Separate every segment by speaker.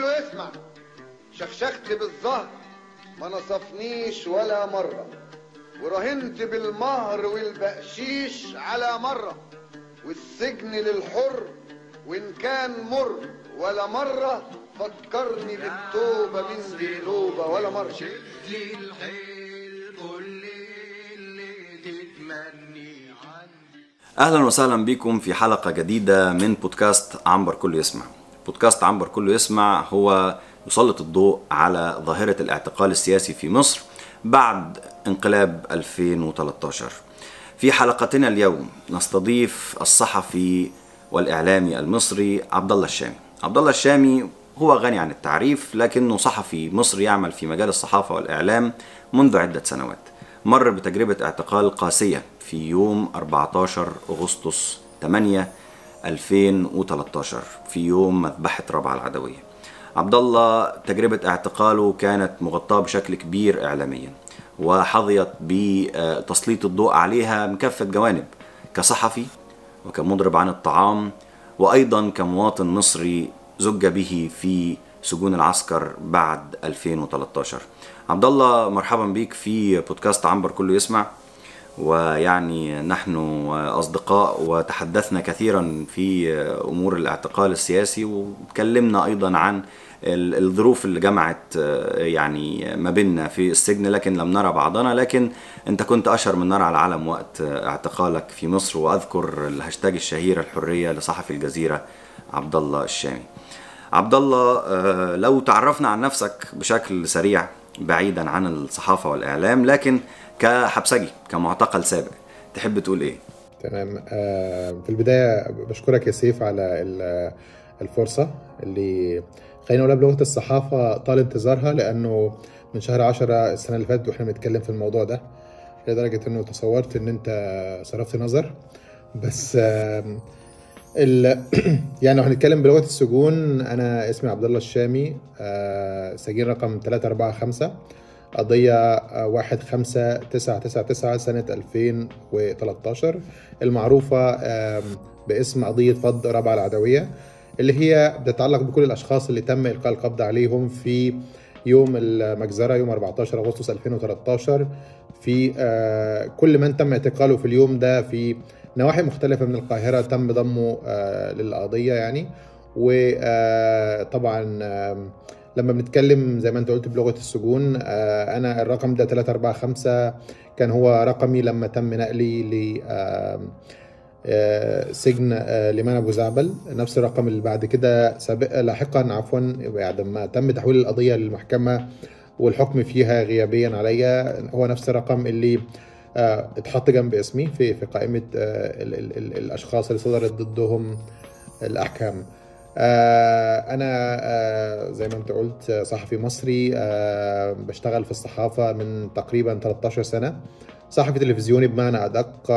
Speaker 1: كله يسمع. شخشخت بالظهر ما نصفنيش ولا مرة، وراهنت بالمهر والبقشيش على مرة، والسجن للحر وإن كان مر ولا مرة فكرني بالتوبة من دي نوبة ولا مرة.
Speaker 2: أهلا وسهلا بكم في حلقة جديدة من بودكاست عنبر كله يسمع. بودكاست عنبر كله يسمع هو يسلط الضوء على ظاهرة الاعتقال السياسي في مصر بعد انقلاب 2013. في حلقتنا اليوم نستضيف الصحفي والإعلامي المصري عبد الله الشامي. عبد الله الشامي هو غني عن التعريف، لكنه صحفي مصري يعمل في مجال الصحافة والإعلام منذ عدة سنوات. مر بتجربة اعتقال قاسية في يوم 14 أغسطس 8 2013 في يوم مذبحة رابعة العدوية. عبد الله تجربة اعتقاله كانت مغطاة بشكل كبير إعلاميا، وحظيت بتسليط الضوء عليها من كافة جوانب، كصحفي وكمضرب عن الطعام، وأيضا كمواطن مصري زج به في سجون العسكر بعد 2013. عبد الله، مرحبا بك في بودكاست عنبر كله يسمع. ويعني نحن أصدقاء وتحدثنا كثيرا في أمور الاعتقال السياسي، وتكلمنا أيضا عن الظروف اللي جمعت يعني ما بيننا في السجن، لكن لم نرى بعضنا. لكن أنت كنت أشهر من نار على العالم وقت اعتقالك في مصر، وأذكر الهاشتاج الشهير الحرية لصحفي الجزيرة عبد الله الشامي. عبد الله، لو تعرفنا عن نفسك بشكل سريع بعيدا عن الصحافة والإعلام، لكن كحبسجي كمعتقل سابق، تحب تقول ايه؟
Speaker 3: تمام. في البداية بشكرك يا سيف على الفرصة اللي خلينا نقولها بلغة الصحافة طال انتظارها، لأنه من شهر 10 السنة اللي فاتت واحنا بنتكلم في الموضوع ده، لدرجة انه تصورت ان انت صرفت نظر. بس يعني لو هنتكلم بلغة السجون، أنا اسمي عبد الله الشامي، سجين رقم 345، قضية 15999 سنة 2013، المعروفة باسم قضية فض رابعة العدوية، اللي هي بتتعلق بكل الأشخاص اللي تم إلقاء القبض عليهم في يوم المجزرة يوم 14 أغسطس 2013، في كل من تم اعتقاله في اليوم ده في نواحي مختلفة من القاهرة تم ضمه للقضية يعني. وطبعا لما بنتكلم زي ما انت قلت بلغة السجون، انا الرقم ده 345 كان هو رقمي لما تم نقلي ل سجن لمان ابو زعبل، نفس الرقم اللي بعد كده سابق لاحقا عفوا بعد ما تم تحويل القضية للمحكمة والحكم فيها غيابيا عليا، هو نفس الرقم اللي اتحط جنب اسمي في قائمة ال ال الاشخاص اللي صدرت ضدهم الاحكام. أنا زي ما أنت قلت صحفي مصري، بشتغل في الصحافة من تقريبا 13 سنة، صحفي تلفزيوني بمعنى أدق.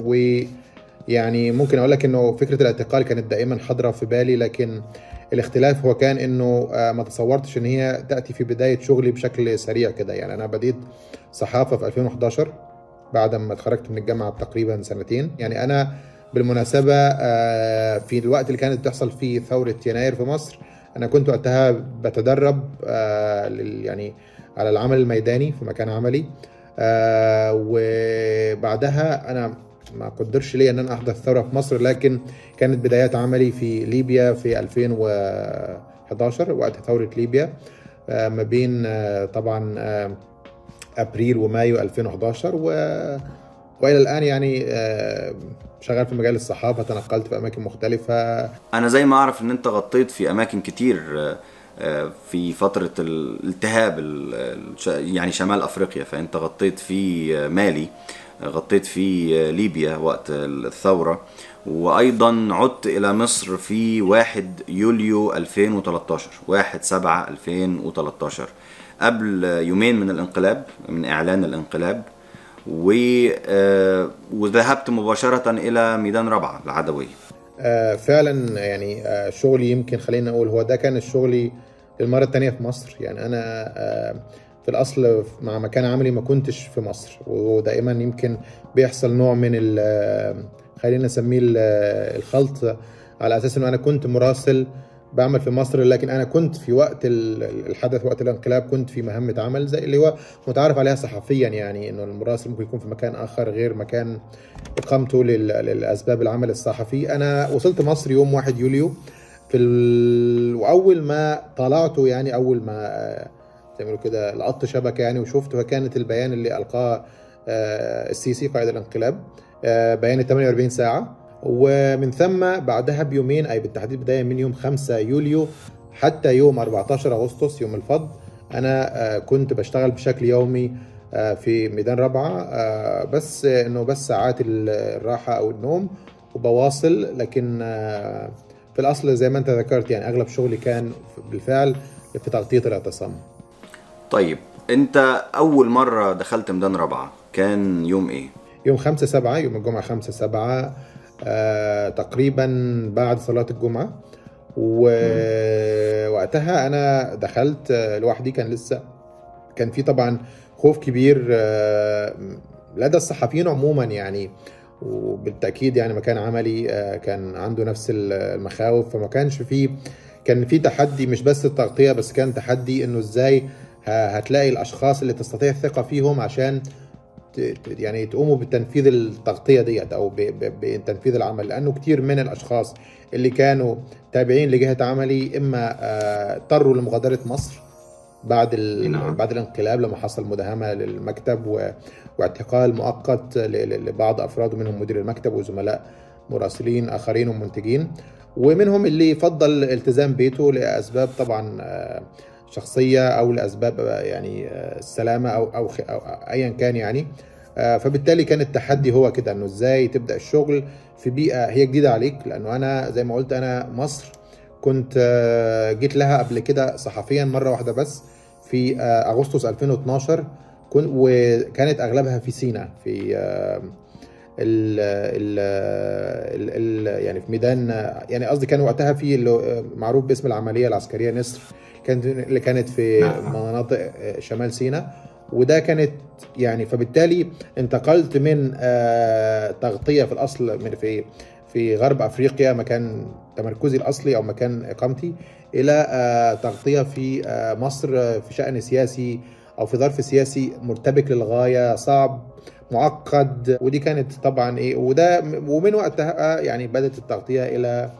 Speaker 3: ويعني ممكن أقول لك إنه فكرة الاعتقال كانت دائما حاضرة في بالي، لكن الاختلاف هو كان إنه ما تصورتش إن هي تأتي في بداية شغلي بشكل سريع كده. يعني أنا بديت صحافة في 2011 بعد ما اتخرجت من الجامعة تقريبا سنتين. يعني أنا بالمناسبة في الوقت اللي كانت بتحصل فيه ثورة يناير في مصر، أنا كنت وقتها بتدرب يعني على العمل الميداني في مكان عملي، وبعدها أنا ما قدرش لي أن أنا أحضر الثورة في مصر، لكن كانت بدايات عملي في ليبيا في 2011 وقت ثورة ليبيا، ما بين طبعا أبريل ومايو 2011 وإلى الآن يعني شغال في مجال الصحافة، تنقلت في أماكن مختلفة.
Speaker 2: أنا زي ما أعرف إن أنت غطيت في أماكن كتير في فترة الالتهاب يعني شمال أفريقيا، فأنت غطيت في مالي، غطيت في ليبيا وقت الثورة، وأيضا عدت إلى مصر في 1 يوليو 2013، 1/7/2013، قبل يومين من الانقلاب، من إعلان الانقلاب، وذهبت مباشرة إلى ميدان رابعة العدوية.
Speaker 3: فعلا يعني شغلي يمكن خلينا نقول هو ده كان شغلي للمرة الثانية في مصر. يعني أنا في الأصل مع مكان عملي ما كنتش في مصر، ودائما يمكن بيحصل نوع من خلينا نسميه الخلط، على أساس أنه أنا كنت مراسل بعمل في مصر، لكن أنا كنت في وقت الحدث، وقت الانقلاب، كنت في مهمة عمل زي اللي هو متعارف عليها صحفيا، يعني إنه المراسل ممكن يكون في مكان آخر غير مكان إقامته للأسباب العمل الصحفي. أنا وصلت مصر يوم 1 يوليو وأول ما طلعته، يعني أول ما زي ما بيقولوا كده لقطت شبكة يعني وشفته، كانت البيان اللي ألقاه السيسي قائد الانقلاب، بيان 48 ساعة. ومن ثم بعدها بيومين، أي بالتحديد بداية من يوم 5 يوليو حتى يوم 14 أغسطس يوم الفض، أنا كنت بشتغل بشكل يومي في ميدان رابعة، بس إنه بس ساعات الراحة أو النوم وبواصل. لكن في الأصل زي ما أنت ذكرت يعني أغلب شغلي كان بالفعل في تغطية الاعتصام.
Speaker 2: طيب، أنت أول مرة دخلت ميدان رابعة كان يوم إيه؟
Speaker 3: يوم 5/7، يوم الجمعة 5/7 تقريبا بعد صلاة الجمعة. ووقتها أنا دخلت لوحدي، كان لسه كان في طبعا خوف كبير لدى الصحفيين عموما يعني، وبالتأكيد يعني مكان عملي كان عنده نفس المخاوف، فما كانش فيه، كان في تحدي مش بس التغطية بس، كان تحدي إنه إزاي هتلاقي الأشخاص اللي تستطيع الثقة فيهم عشان يعني تقوموا بتنفيذ التغطية ديت أو بتنفيذ العمل، لأنه كتير من الأشخاص اللي كانوا تابعين لجهة عملي إما اضطروا لمغادرة مصر بعد بعد الانقلاب لما حصل مداهمة للمكتب واعتقال مؤقت لبعض أفراده، منهم مدير المكتب وزملاء مراسلين آخرين ومنتجين، ومنهم اللي فضل التزام بيته لأسباب طبعا شخصية أو لأسباب يعني السلامة أو أيا كان يعني. فبالتالي كان التحدي هو كده، إنه إزاي تبدأ الشغل في بيئة هي جديدة عليك، لأنه أنا زي ما قلت أنا مصر كنت جيت لها قبل كده صحفيا مرة واحدة بس في أغسطس 2012، وكانت أغلبها في سيناء، في ال ال ال يعني في ميدان، يعني قصدي كان وقتها في اللي معروف باسم العملية العسكرية نصر، كانت اللي كانت في مناطق شمال سيناء، وده كانت يعني، فبالتالي انتقلت من تغطية في الأصل من في غرب أفريقيا مكان تمركزي الأصلي أو مكان إقامتي، إلى تغطية في مصر في شأن سياسي أو في ظرف سياسي مرتبك للغاية، صعب، معقد. ودي كانت طبعا إيه، وده ومن وقتها يعني بدأت التغطية إلى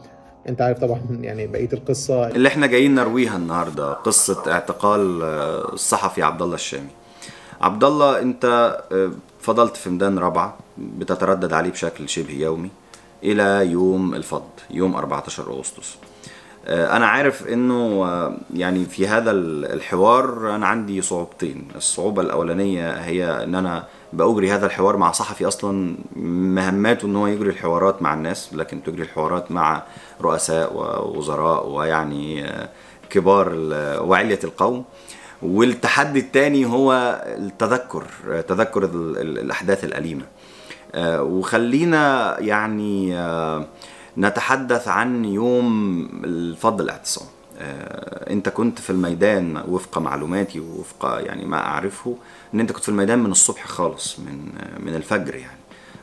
Speaker 3: أنت عارف طبعا يعني بقية القصة
Speaker 2: اللي احنا جايين نرويها النهاردة، قصة اعتقال الصحفي عبد الله الشامي. عبد الله، أنت فضلت في ميدان رابعة بتتردد عليه بشكل شبه يومي إلى يوم الفض، يوم 14 أغسطس. أنا عارف إنه يعني في هذا الحوار أنا عندي صعوبتين. الصعوبة الأولانية هي إن أنا بأجري هذا الحوار مع صحفي أصلا مهماته إن هو يجري الحوارات مع الناس، لكن تجري الحوارات مع رؤساء ووزراء ويعني كبار وعلية القوم. والتحدي الثاني هو التذكر، تذكر الأحداث الأليمة. وخلينا يعني نتحدث عن يوم الفض الاعتصام. انت كنت في الميدان وفق معلوماتي ووفق يعني ما اعرفه، ان انت كنت في الميدان من الصبح خالص، من الفجر يعني.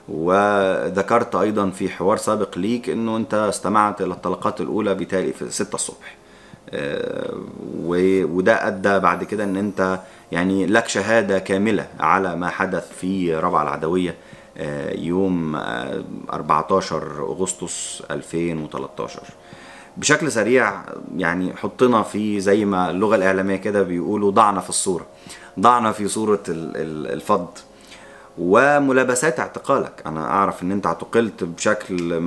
Speaker 2: وذكرت ايضا في حوار سابق ليك انه انت استمعت الى الطلقات الاولى بالتالي في 6 الصبح، وده ادى بعد كده ان انت يعني لك شهادة كاملة على ما حدث في رابعة العدوية يوم 14 أغسطس 2013. بشكل سريع يعني حطنا في زي ما اللغة الإعلامية كده بيقولوا ضعنا في الصورة، ضعنا في صورة الفض وملابسات اعتقالك. انا اعرف ان انت اعتقلت بشكل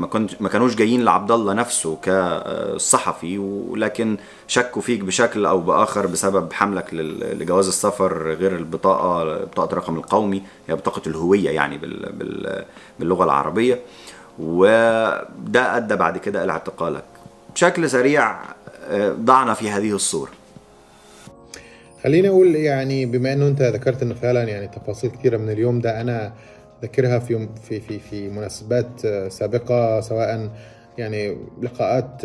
Speaker 2: ما كانوش جايين لعبد الله نفسه كصحفي، ولكن شكوا فيك بشكل او باخر بسبب حملك لجواز السفر غير البطاقة، بطاقة الرقم القومي، هي بطاقة الهوية يعني باللغة العربية، وده ادى بعد كده الى اعتقالك. بشكل سريع ضعنا في هذه الصورة.
Speaker 3: خليني اقول يعني بما انه انت ذكرت انه فعلا يعني تفاصيل كثيرة من اليوم ده انا ذكرها في في في في مناسبات سابقه، سواء يعني لقاءات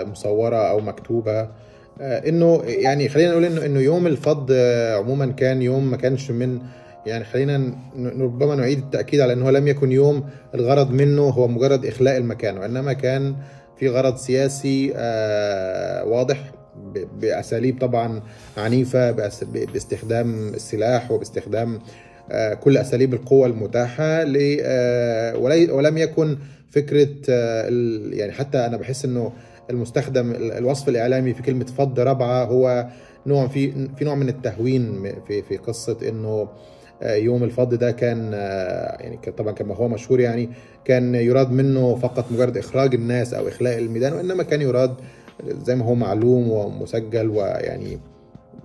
Speaker 3: مصوره او مكتوبة، انه يعني خلينا نقول انه يوم الفض عموما كان يوم ما كانش من يعني خلينا ربما نعيد التاكيد على انه لم يكن يوم الغرض منه هو مجرد اخلاء المكان، وانما كان في غرض سياسي واضح بأساليب طبعا عنيفة، باستخدام السلاح وباستخدام كل أساليب القوة المتاحة، ولم يكن فكرة يعني حتى أنا بحس أنه المستخدم الوصف الإعلامي في كلمة فض رابعة هو نوع في نوع من التهوين في قصة أنه يوم الفض ده كان يعني طبعا كما هو مشهور يعني كان يراد منه فقط مجرد إخراج الناس أو إخلاء الميدان، وإنما كان يراد زي ما هو معلوم ومسجل، ويعني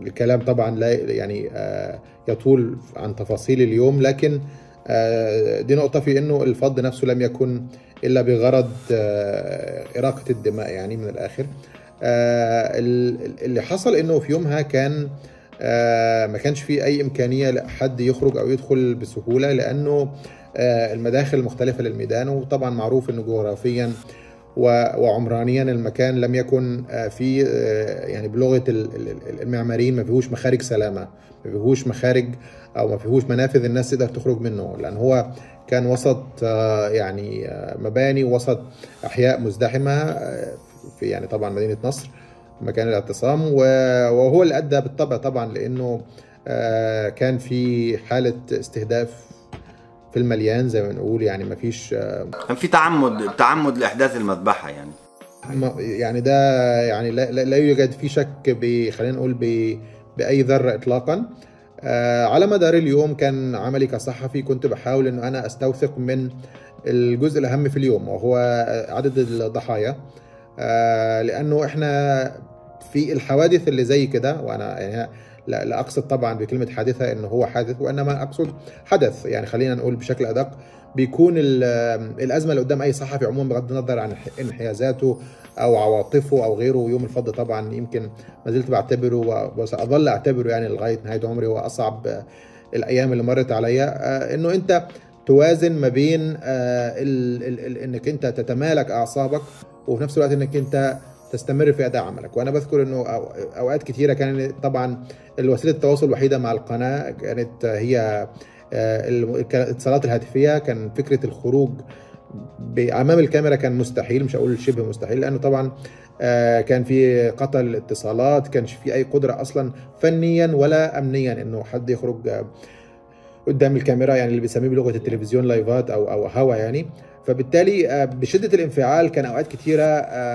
Speaker 3: الكلام طبعا لا يعني يطول عن تفاصيل اليوم، لكن دي نقطة في أنه الفض نفسه لم يكن إلا بغرض إراقة الدماء يعني من الآخر. اللي حصل أنه في يومها كان ما كانش في أي إمكانية لحد يخرج أو يدخل بسهولة، لأنه المداخل مختلفة للميدان، وطبعا معروف أنه جغرافيا وعمرانيا المكان لم يكن في يعني بلغة المعماريين ما فيهوش مخارج سلامة، ما فيهوش مخارج أو ما فيهوش منافذ الناس تقدر تخرج منه، لأن هو كان وسط يعني مباني وسط أحياء مزدحمة في يعني طبعا مدينة نصر مكان الاعتصام، وهو اللي أدى بالطبع طبعا لأنه كان في حالة استهداف في المليان زي ما نقول، يعني ما فيش
Speaker 2: كان في تعمد لإحداث المذبحة يعني،
Speaker 3: يعني ده يعني لا يوجد في شك خلينا نقول بأي ذرة إطلاقا. على مدار اليوم كان عملي كصحفي كنت بحاول إنه أنا أستوثق من الجزء الأهم في اليوم وهو عدد الضحايا، لأنه إحنا في الحوادث اللي زي كده، وأنا يعني لا أقصد طبعا بكلمة حادثة إنه هو حادث، وإنما أقصد حدث يعني خلينا نقول بشكل أدق، بيكون الأزمة اللي قدام أي صحفي عموما بغض النظر عن انحيازاته أو عواطفه أو غيره. يوم الفض طبعا يمكن ما زلت بعتبره وسأظل أعتبره يعني لغاية نهاية عمري هو أصعب الأيام اللي مرت عليا، إنه أنت توازن ما بين إنك أنت تتمالك أعصابك وفي نفس الوقت إنك أنت تستمر في أداء عملك. وأنا بذكر إنه أوقات كثيرة كان طبعا الوسيلة التواصل الوحيدة مع القناة كانت هي الاتصالات الهاتفية، كان فكرة الخروج أمام الكاميرا كان مستحيل، مش هقول شبه مستحيل، لأنه طبعا كان في قطع الاتصالات، كانش في أي قدرة أصلا فنيا ولا أمنيا إنه حد يخرج قدام الكاميرا، يعني اللي بيسميه بلغة التلفزيون لايفات أو هوا يعني. فبالتالي بشدة الانفعال كان أوقات كتيرة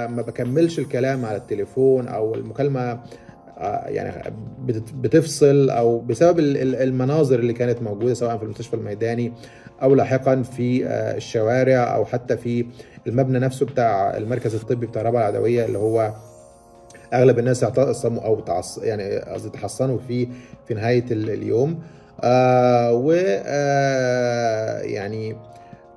Speaker 3: ما بكملش الكلام على التليفون أو المكالمة يعني بتفصل، أو بسبب المناظر اللي كانت موجودة سواء في المستشفى الميداني أو لاحقا في الشوارع أو حتى في المبنى نفسه بتاع المركز الطبي بتاع رابعة العدوية اللي هو أغلب الناس اعتصموا أو يعني قصدي تحصنوا فيه في نهاية اليوم. و يعني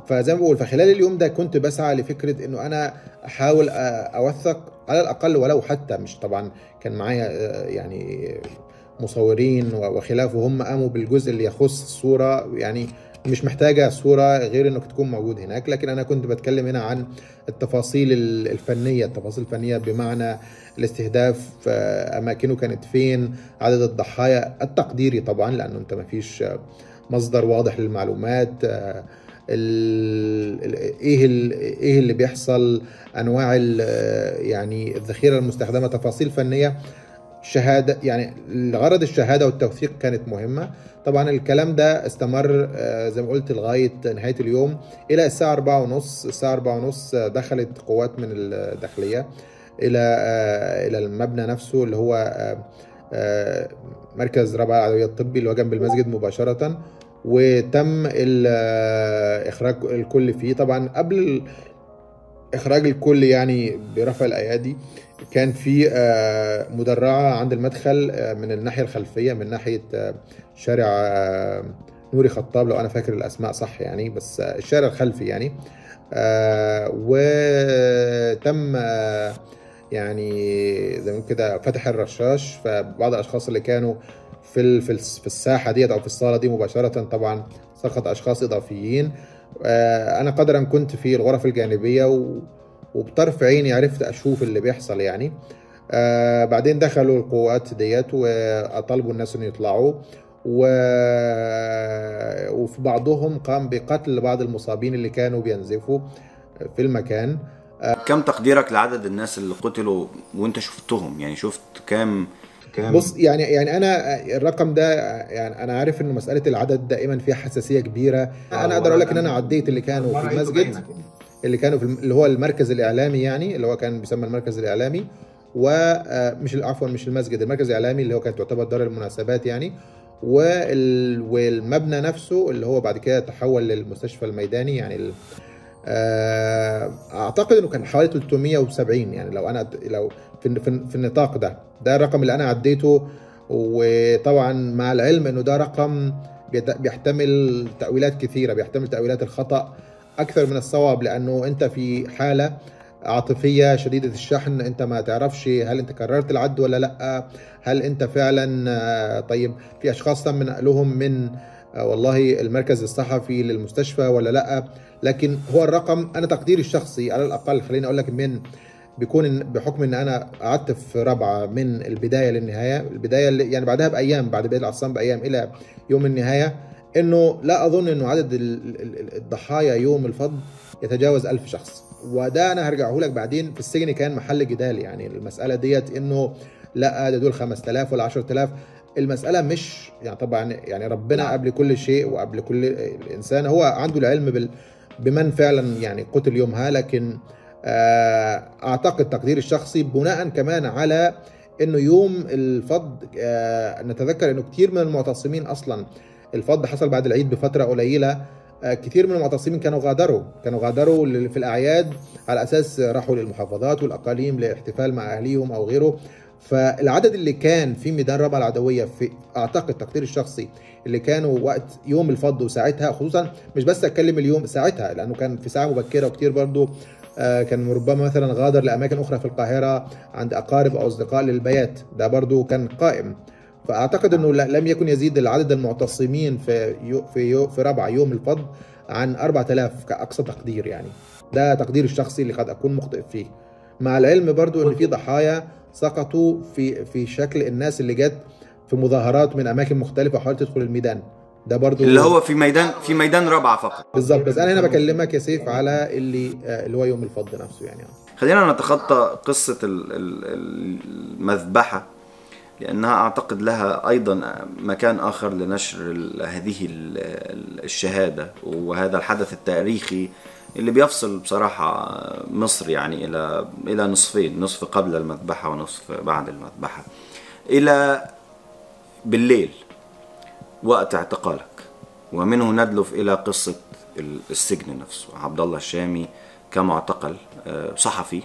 Speaker 3: فزي ما بقول فخلال اليوم ده كنت بسعى لفكرة انه انا احاول اوثق على الاقل، ولو حتى مش طبعا كان معايا يعني مصورين وخلافه هم قاموا بالجزء اللي يخص الصورة، يعني مش محتاجة صورة غير انك تكون موجود هناك، لكن انا كنت بتكلم هنا عن التفاصيل الفنية، التفاصيل الفنية بمعنى الاستهداف، اماكنه كانت فين، عدد الضحايا التقديري طبعا لانه انت ما فيش مصدر واضح للمعلومات، ايه اللي بيحصل، انواع يعني الذخيره المستخدمة، تفاصيل فنية، شهادة، يعني لغرض الشهادة والتوثيق كانت مهمة. طبعا الكلام ده استمر زي ما قلت لغاية نهاية اليوم الى الساعة 4:30. الساعة 4:30 دخلت قوات من الداخلية الى المبنى نفسه اللي هو مركز رابعه العدوية الطبي اللي هو جنب المسجد مباشرة، وتم إخراج الكل فيه. طبعا قبل إخراج الكل يعني برفع الأيادي كان في مدرعة عند المدخل من الناحية الخلفية من ناحية شارع نوري خطاب لو أنا فاكر الأسماء صح يعني، بس الشارع الخلفي يعني. وتم يعني زي ما كده فتح الرشاش، فبعض الأشخاص اللي كانوا في الساحة ديت أو في الصالة دي مباشرة طبعا سقط أشخاص إضافيين. أنا قدرا كنت في الغرف الجانبية وبطرف عيني عرفت أشوف اللي بيحصل يعني. بعدين دخلوا القوات ديت وطلبوا الناس إن يطلعوا، وفي بعضهم قام بقتل بعض المصابين اللي كانوا بينزفوا في المكان.
Speaker 2: كم تقديرك لعدد الناس اللي قتلوا وانت شفتهم؟ يعني شفت كام؟
Speaker 3: بص، يعني انا الرقم ده، يعني انا عارف انه مسالة العدد دائما فيها حساسية كبيرة. انا اقدر اقول لك ان انا عديت اللي كانوا في المسجد، اللي كانوا في اللي هو المركز الاعلامي، يعني اللي هو كان بيسمى المركز الاعلامي، ومش عفوا مش المسجد، المركز الاعلامي اللي هو كانت تعتبر دار المناسبات يعني، والمبنى نفسه اللي هو بعد كده تحول للمستشفى الميداني يعني. اعتقد انه كان حوالي 370 يعني، لو انا لو في النطاق ده الرقم اللي انا عديته. وطبعا مع العلم انه ده رقم بيحتمل تأويلات كثيرة، بيحتمل تأويلات الخطأ اكثر من الصواب، لانه انت في حالة عاطفية شديدة الشحن، انت ما تعرفش هل انت كررت العد ولا لا، هل انت فعلا طيب في اشخاص تم نقلهم من والله المركز الصحفي للمستشفى ولا لا. لكن هو الرقم انا تقديري الشخصي على الاقل، خليني اقول لك، من بيكون بحكم ان انا قعدت في رابعه من البداية للنهاية، البداية يعني بعدها بايام، بعد بداية العصام بايام الى يوم النهاية، انه لا اظن انه عدد الضحايا يوم الفض يتجاوز 1000 شخص. وده انا هرجعه لك بعدين. في السجن كان محل جدال، يعني المسالة ديت انه لا ده دول 5000 ولا 10000. المسألة مش يعني طبعا يعني ربنا قبل كل شيء وقبل كل إنسان هو عنده العلم بمن فعلا يعني قتل يومها، لكن أعتقد تقديري الشخصي بناء كمان على إنه يوم الفض، نتذكر إنه كتير من المعتصمين أصلا الفض حصل بعد العيد بفترة قليلة، كتير من المعتصمين كانوا غادروا في الأعياد على أساس راحوا للمحافظات والأقاليم لاحتفال مع أهليهم أو غيره. فالعدد اللي كان في ميدان رابعة العدوية في اعتقد تقديري الشخصي اللي كانوا وقت يوم الفض وساعتها، خصوصا مش بس اتكلم اليوم ساعتها لانه كان في ساعة مبكرة، وكتير برضو كان ربما مثلا غادر لاماكن اخرى في القاهرة عند اقارب او اصدقاء للبيات، ده برضو كان قائم. فاعتقد انه لم يكن يزيد العدد المعتصمين في في في رابعة يوم الفض عن 4000 كاقصى تقدير، يعني ده تقدير الشخصي اللي قد اكون مخطئ فيه، مع العلم برضو ان في ضحايا سقطوا في شكل الناس اللي جت في مظاهرات من اماكن مختلفة وحاولت تدخل الميدان ده برضو،
Speaker 2: اللي هو في ميدان رابعه فقط
Speaker 3: بالظبط. بس انا هنا بكلمك يا سيف على اللي هو يوم الفض نفسه يعني.
Speaker 2: خلينا نتخطى قصة المذبحة لانها اعتقد لها ايضا مكان اخر لنشر هذه الشهادة وهذا الحدث التاريخي اللي بيفصل بصراحة مصر يعني إلى نصفين، نصف قبل المذبحة ونصف بعد المذبحة. إلى بالليل وقت اعتقالك، ومنه ندلف إلى قصة السجن نفسه. عبد الله الشامي كمعتقل صحفي،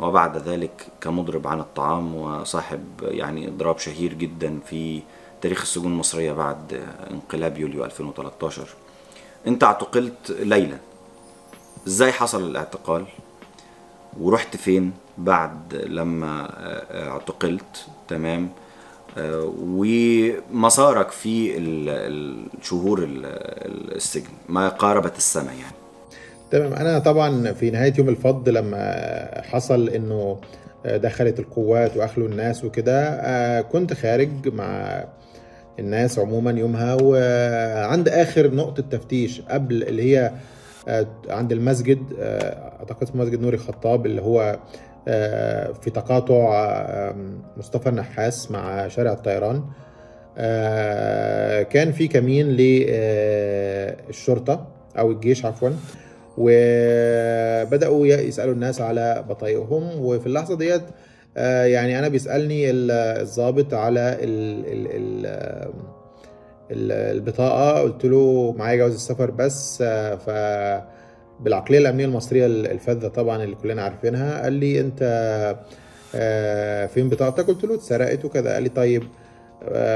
Speaker 2: وبعد ذلك كمضرب عن الطعام وصاحب يعني إضراب شهير جدا في تاريخ السجون المصرية بعد انقلاب يوليو 2013. أنت اعتقلت ليلا، ازاي حصل الاعتقال ورحت فين بعد لما اعتقلت؟ تمام، ومسارك في الشهور السجن ما قاربت السنة يعني.
Speaker 3: تمام. انا طبعا في نهاية يوم الفض لما حصل انه دخلت القوات واخلوا الناس وكده، كنت خارج مع الناس عموما يومها، وعند اخر نقطة تفتيش قبل اللي هي عند المسجد، اعتقد اسمه مسجد نوري خطاب، اللي هو في تقاطع مصطفى النحاس مع شارع الطيران، كان في كمين للشرطة او الجيش عفوا، وبدأوا يسألوا الناس على بطايقهم. وفي اللحظة ديت يعني انا بيسألني الضابط على البطاقة، قلت له معايا جواز السفر بس. ف بالعقلية الأمنية المصرية الفذة طبعا اللي كلنا عارفينها، قال لي أنت فين بطاقتك؟ قلت له اتسرقت وكذا. قال لي طيب،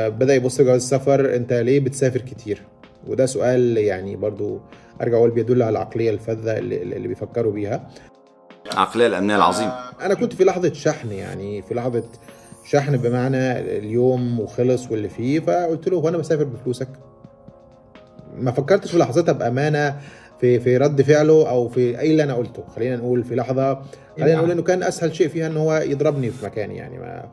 Speaker 3: بدأ يبص جواز السفر، أنت ليه بتسافر كتير؟ وده سؤال يعني برضو أرجع أقول بيدل على العقلية الفذة اللي بيفكروا بيها،
Speaker 2: العقلية الأمنية العظيمة.
Speaker 3: أنا كنت في لحظة شحن، يعني في لحظة شحن بمعنى اليوم وخلص واللي فيه، فقلت له هو أنا بسافر بفلوسك؟ ما فكرتش في لحظتها بأمانة في رد فعله أو في أي اللي أنا قلته. خلينا نقول في لحظة، خلينا نقول إنه كان أسهل شيء فيها إنه هو يضربني في مكاني، يعني ما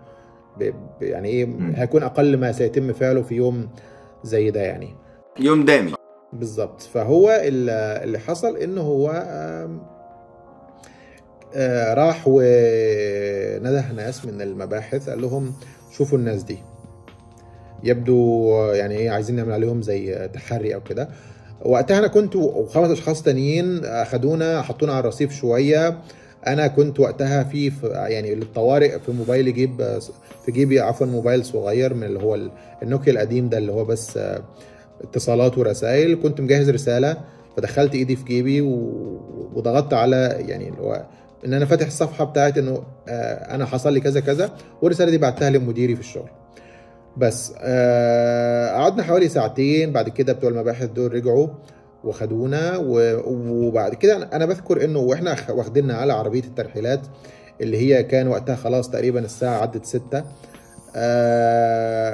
Speaker 3: يعني إيه، هيكون أقل ما سيتم فعله في يوم زي ده، يعني
Speaker 2: يوم دامي
Speaker 3: بالظبط. فهو اللي حصل إنه هو راح ونده ناس من المباحث، قال لهم شوفوا الناس دي، يبدو يعني ايه عايزين نعمل عليهم زي تحري او كده. وقتها انا كنت وخمس اشخاص تانيين، اخدونا حطونا على الرصيف شوية. انا كنت وقتها في يعني للطوارئ في موبايلي، جيب في جيبي عفوا موبايل صغير من اللي هو النوكيا القديم ده، اللي هو بس اتصالات ورسائل. كنت مجهز رسالة، فدخلت ايدي في جيبي وضغطت على يعني اللي هو ان انا فاتح الصفحة بتاعت انه انا حصل لي كذا كذا، والرسالة دي بعتها لمديري في الشغل. بس قعدنا حوالي ساعتين. بعد كده بتوع المباحث دول رجعوا وخدونا، وبعد كده انا بذكر انه واحنا واخديننا على عربية الترحيلات اللي هي كان وقتها خلاص تقريبا الساعة عدت 6،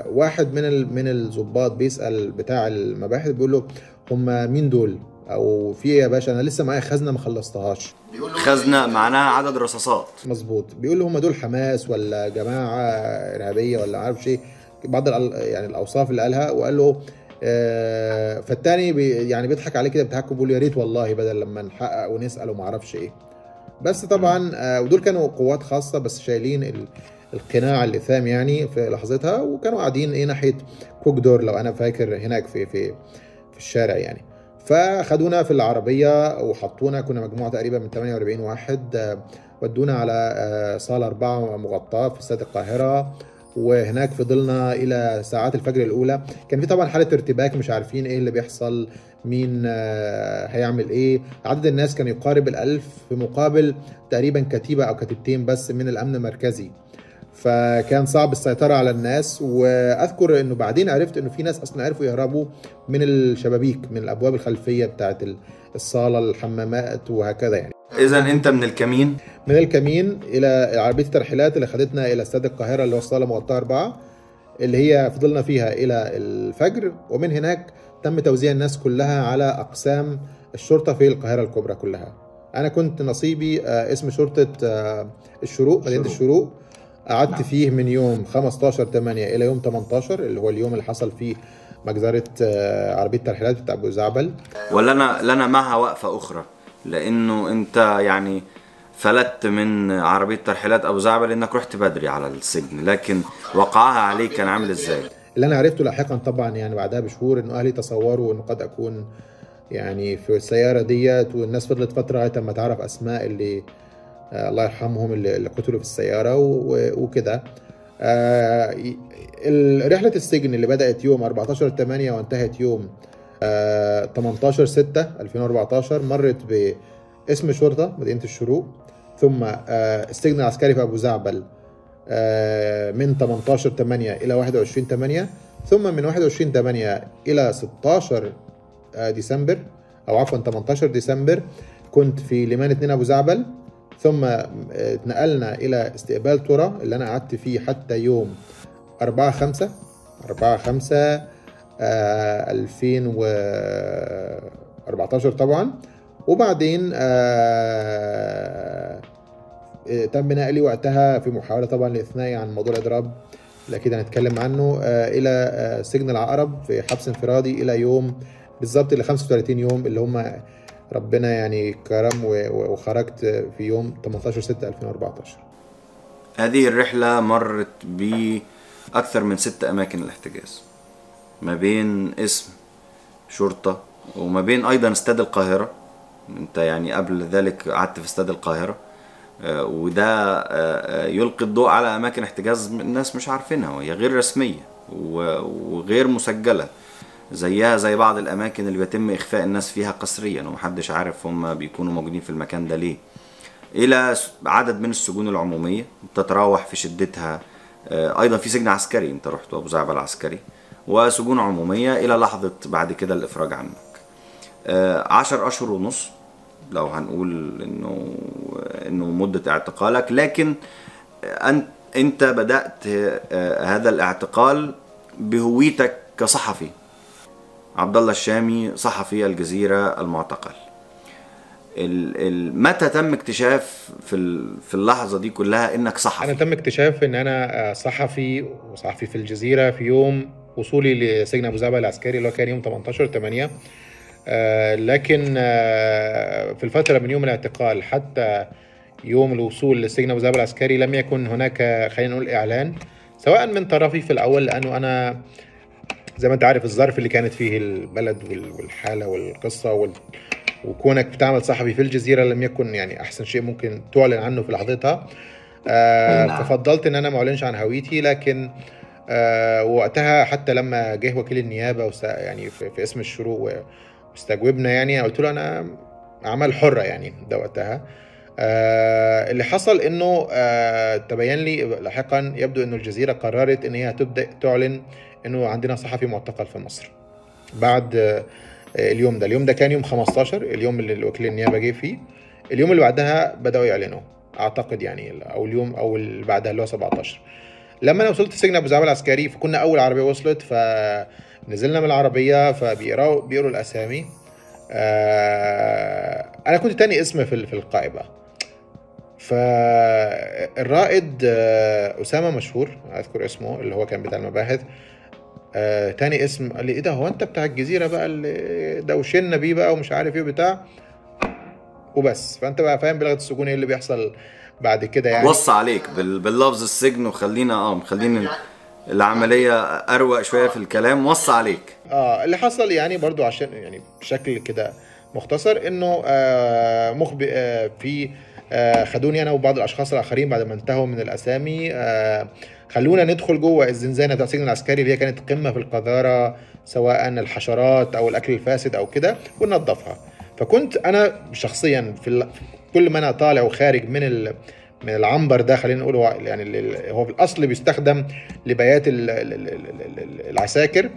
Speaker 3: واحد من الضباط بيسال بتاع المباحث، بيقول له هم مين دول او في ايه يا باشا، انا لسه معايا خزنه ما خلصتهاش.
Speaker 2: خزنه معناها عدد رصاصات،
Speaker 3: مظبوط. بيقول له هم دول حماس ولا جماعة ارهابية ولا عارف شيء، بعض يعني الاوصاف اللي قالها. وقال له فالتاني يعني بيضحك عليه كده بتحكم، بيقول يا ريت والله بدل لما نحقق ونسال وما اعرفش ايه. بس طبعا ودول كانوا قوات خاصة بس شايلين القناع اللثام يعني في لحظتها، وكانوا قاعدين ايه ناحية كوكدور لو انا فاكر، هناك في في في الشارع يعني. فخدونا في العربية وحطونا، كنا مجموعة تقريبا من 48 واحد، ودونا على صاله 4 مغطاة في استاد القاهرة، وهناك فضلنا الى ساعات الفجر الاولى. كان في طبعا حاله ارتباك، مش عارفين ايه اللي بيحصل، مين هيعمل ايه. عدد الناس كان يقارب 1000 في مقابل تقريبا كتيبة او كتيبتين بس من الامن المركزي، فكان صعب السيطرة على الناس. واذكر انه بعدين عرفت انه في ناس اصلا عرفوا يهربوا من الشبابيك، من الابواب الخلفية بتاعت الصاله، الحمامات وهكذا يعني.
Speaker 2: اذا انت من الكمين،
Speaker 3: من الكمين الى عربية الترحيلات اللي خدتنا الى استاد القاهرة اللي هو الصاله مغطاة 4 اللي هي فضلنا فيها الى الفجر. ومن هناك تم توزيع الناس كلها على اقسام الشرطة في القاهرة الكبرى كلها. انا كنت نصيبي اسم شرطه الشروق، مدينة الشروق. قعدت فيه من يوم 15/8 الى يوم 18 اللي هو اليوم اللي حصل فيه مجزرة عربية الترحيلات بتاع ابو زعبل.
Speaker 2: ولا لنا معها وقفه اخرى، لانه انت يعني فلت من عربية ترحيلات ابو زعبل انك رحت بدري على السجن، لكن وقعها عليك كان عامل ازاي؟
Speaker 3: اللي انا عرفته لاحقا طبعا يعني بعدها بشهور انه اهلي تصوروا انه قد اكون يعني في السيارة ديت، والناس فضلت فترة لغاية ما تعرف اسماء اللي الله يرحمهم اللي قتلوا في السيارة وكده. رحله السجن اللي بدات يوم 14/8 وانتهت يوم 18/6/2014 مرت باسم شرطة مدينة الشروق، ثم السجن العسكري في أبو زعبل من 18/8 إلى 21/8، ثم من 21/8 إلى 16 ديسمبر أو عفوا 18 ديسمبر كنت في ليمان 2 أبو زعبل، ثم اتنقلنا إلى استقبال ترى اللي أنا قعدت فيه حتى يوم 4/5 2014 طبعا. وبعدين تم نقلي وقتها في محاولة طبعا لإثنائي عن موضوع الإضراب اللي أكيد هنتكلم عنه إلى سجن العقرب في حبس انفرادي إلى يوم بالظبط إلى 35 يوم اللي هم ربنا يعني كرم وخرجت في يوم 18/6/2014.
Speaker 2: هذه الرحلة مرت بأكثر من 6 أماكن الاحتجاز، ما بين اسم شرطة وما بين أيضا استاد القاهرة. أنت يعني قبل ذلك قعدت في استاد القاهرة، وده يلقي الضوء على أماكن احتجاز الناس مش عارفينها، وهي غير رسمية وغير مسجلة، زيها زي بعض الأماكن اللي بيتم إخفاء الناس فيها قسريا ومحدش عارف هم بيكونوا موجودين في المكان ده ليه. إلى عدد من السجون العمومية تتراوح في شدتها، أيضا في سجن عسكري أنت رحت أبو زعبل عسكري، وسجون عمومية إلى لحظة بعد كده الإفراج عنك. 10 أشهر ونص لو هنقول إنه مدة اعتقالك، لكن أنت بدأت هذا الاعتقال بهويتك كصحفي، عبد الله الشامي صحفي الجزيرة المعتقل. متى تم اكتشاف في اللحظة دي كلها إنك صحفي؟
Speaker 3: أنا تم اكتشاف إن أنا صحفي وصحفي في الجزيرة في يوم وصولي لسجن أبو زعبل العسكري اللي هو كان يوم 18/8. لكن في الفترة من يوم الاعتقال حتى يوم الوصول للسجن ابو زعبل العسكري لم يكن هناك خلينا نقول اعلان، سواء من طرفي في الاول، لانه انا زي ما انت عارف الظرف اللي كانت فيه البلد والحالة والقصه وكونك بتعمل صحفي في الجزيرة لم يكن يعني احسن شيء ممكن تعلن عنه في لحظتها. ففضلت ان انا ما اعلنش عن هويتي، لكن وقتها حتى لما جه وكيل النيابة يعني في اسم الشروق واستجوبنا، يعني قلت له انا اعمال حره يعني ده وقتها. اللي حصل انه تبين لي لاحقا يبدو انه الجزيرة قررت ان هي تبدا تعلن انه عندنا صحفي معتقل في مصر بعد اليوم ده. اليوم ده كان يوم 15، اليوم اللي وكيل النيابة جه فيه. اليوم اللي بعدها بداوا يعلنوا اعتقد يعني، او اليوم او اللي بعدها اللي هو 17. لما انا وصلت سجن ابو زعبل العسكري فكنا اول عربية وصلت، فنزلنا من العربية فبيقروا الاسامي. انا كنت تاني اسم في القائمة. فالرائد اسامة مشهور، اذكر اسمه، اللي هو كان بتاع المباحث، تاني اسم. قال لي ايه ده، هو انت بتاع الجزيرة بقى اللي دوشنا بيه بقى ومش عارف ايه بتاع وبس. فانت بقى فاهم بلغه السجون ايه اللي بيحصل بعد كده يعني.
Speaker 2: وصى عليك باللفظ السجن، وخلينا خلينا العملية اروق شوية في الكلام. وصى عليك.
Speaker 3: اللي حصل يعني برضو عشان يعني بشكل كده مختصر، انه في خدوني انا وبعض الاشخاص الاخرين بعد ما انتهوا من الاسامي، خلونا ندخل جوه الزنزانة بتاع السجن العسكري اللي هي كانت قمة في القذاره، سواء الحشرات او الاكل الفاسد او كده، وننظفها. فكنت انا شخصيا في كل ما انا طالع وخارج من العنبر ده، خلينا نقول هو يعني هو في الاصل بيستخدم لبيات العساكر،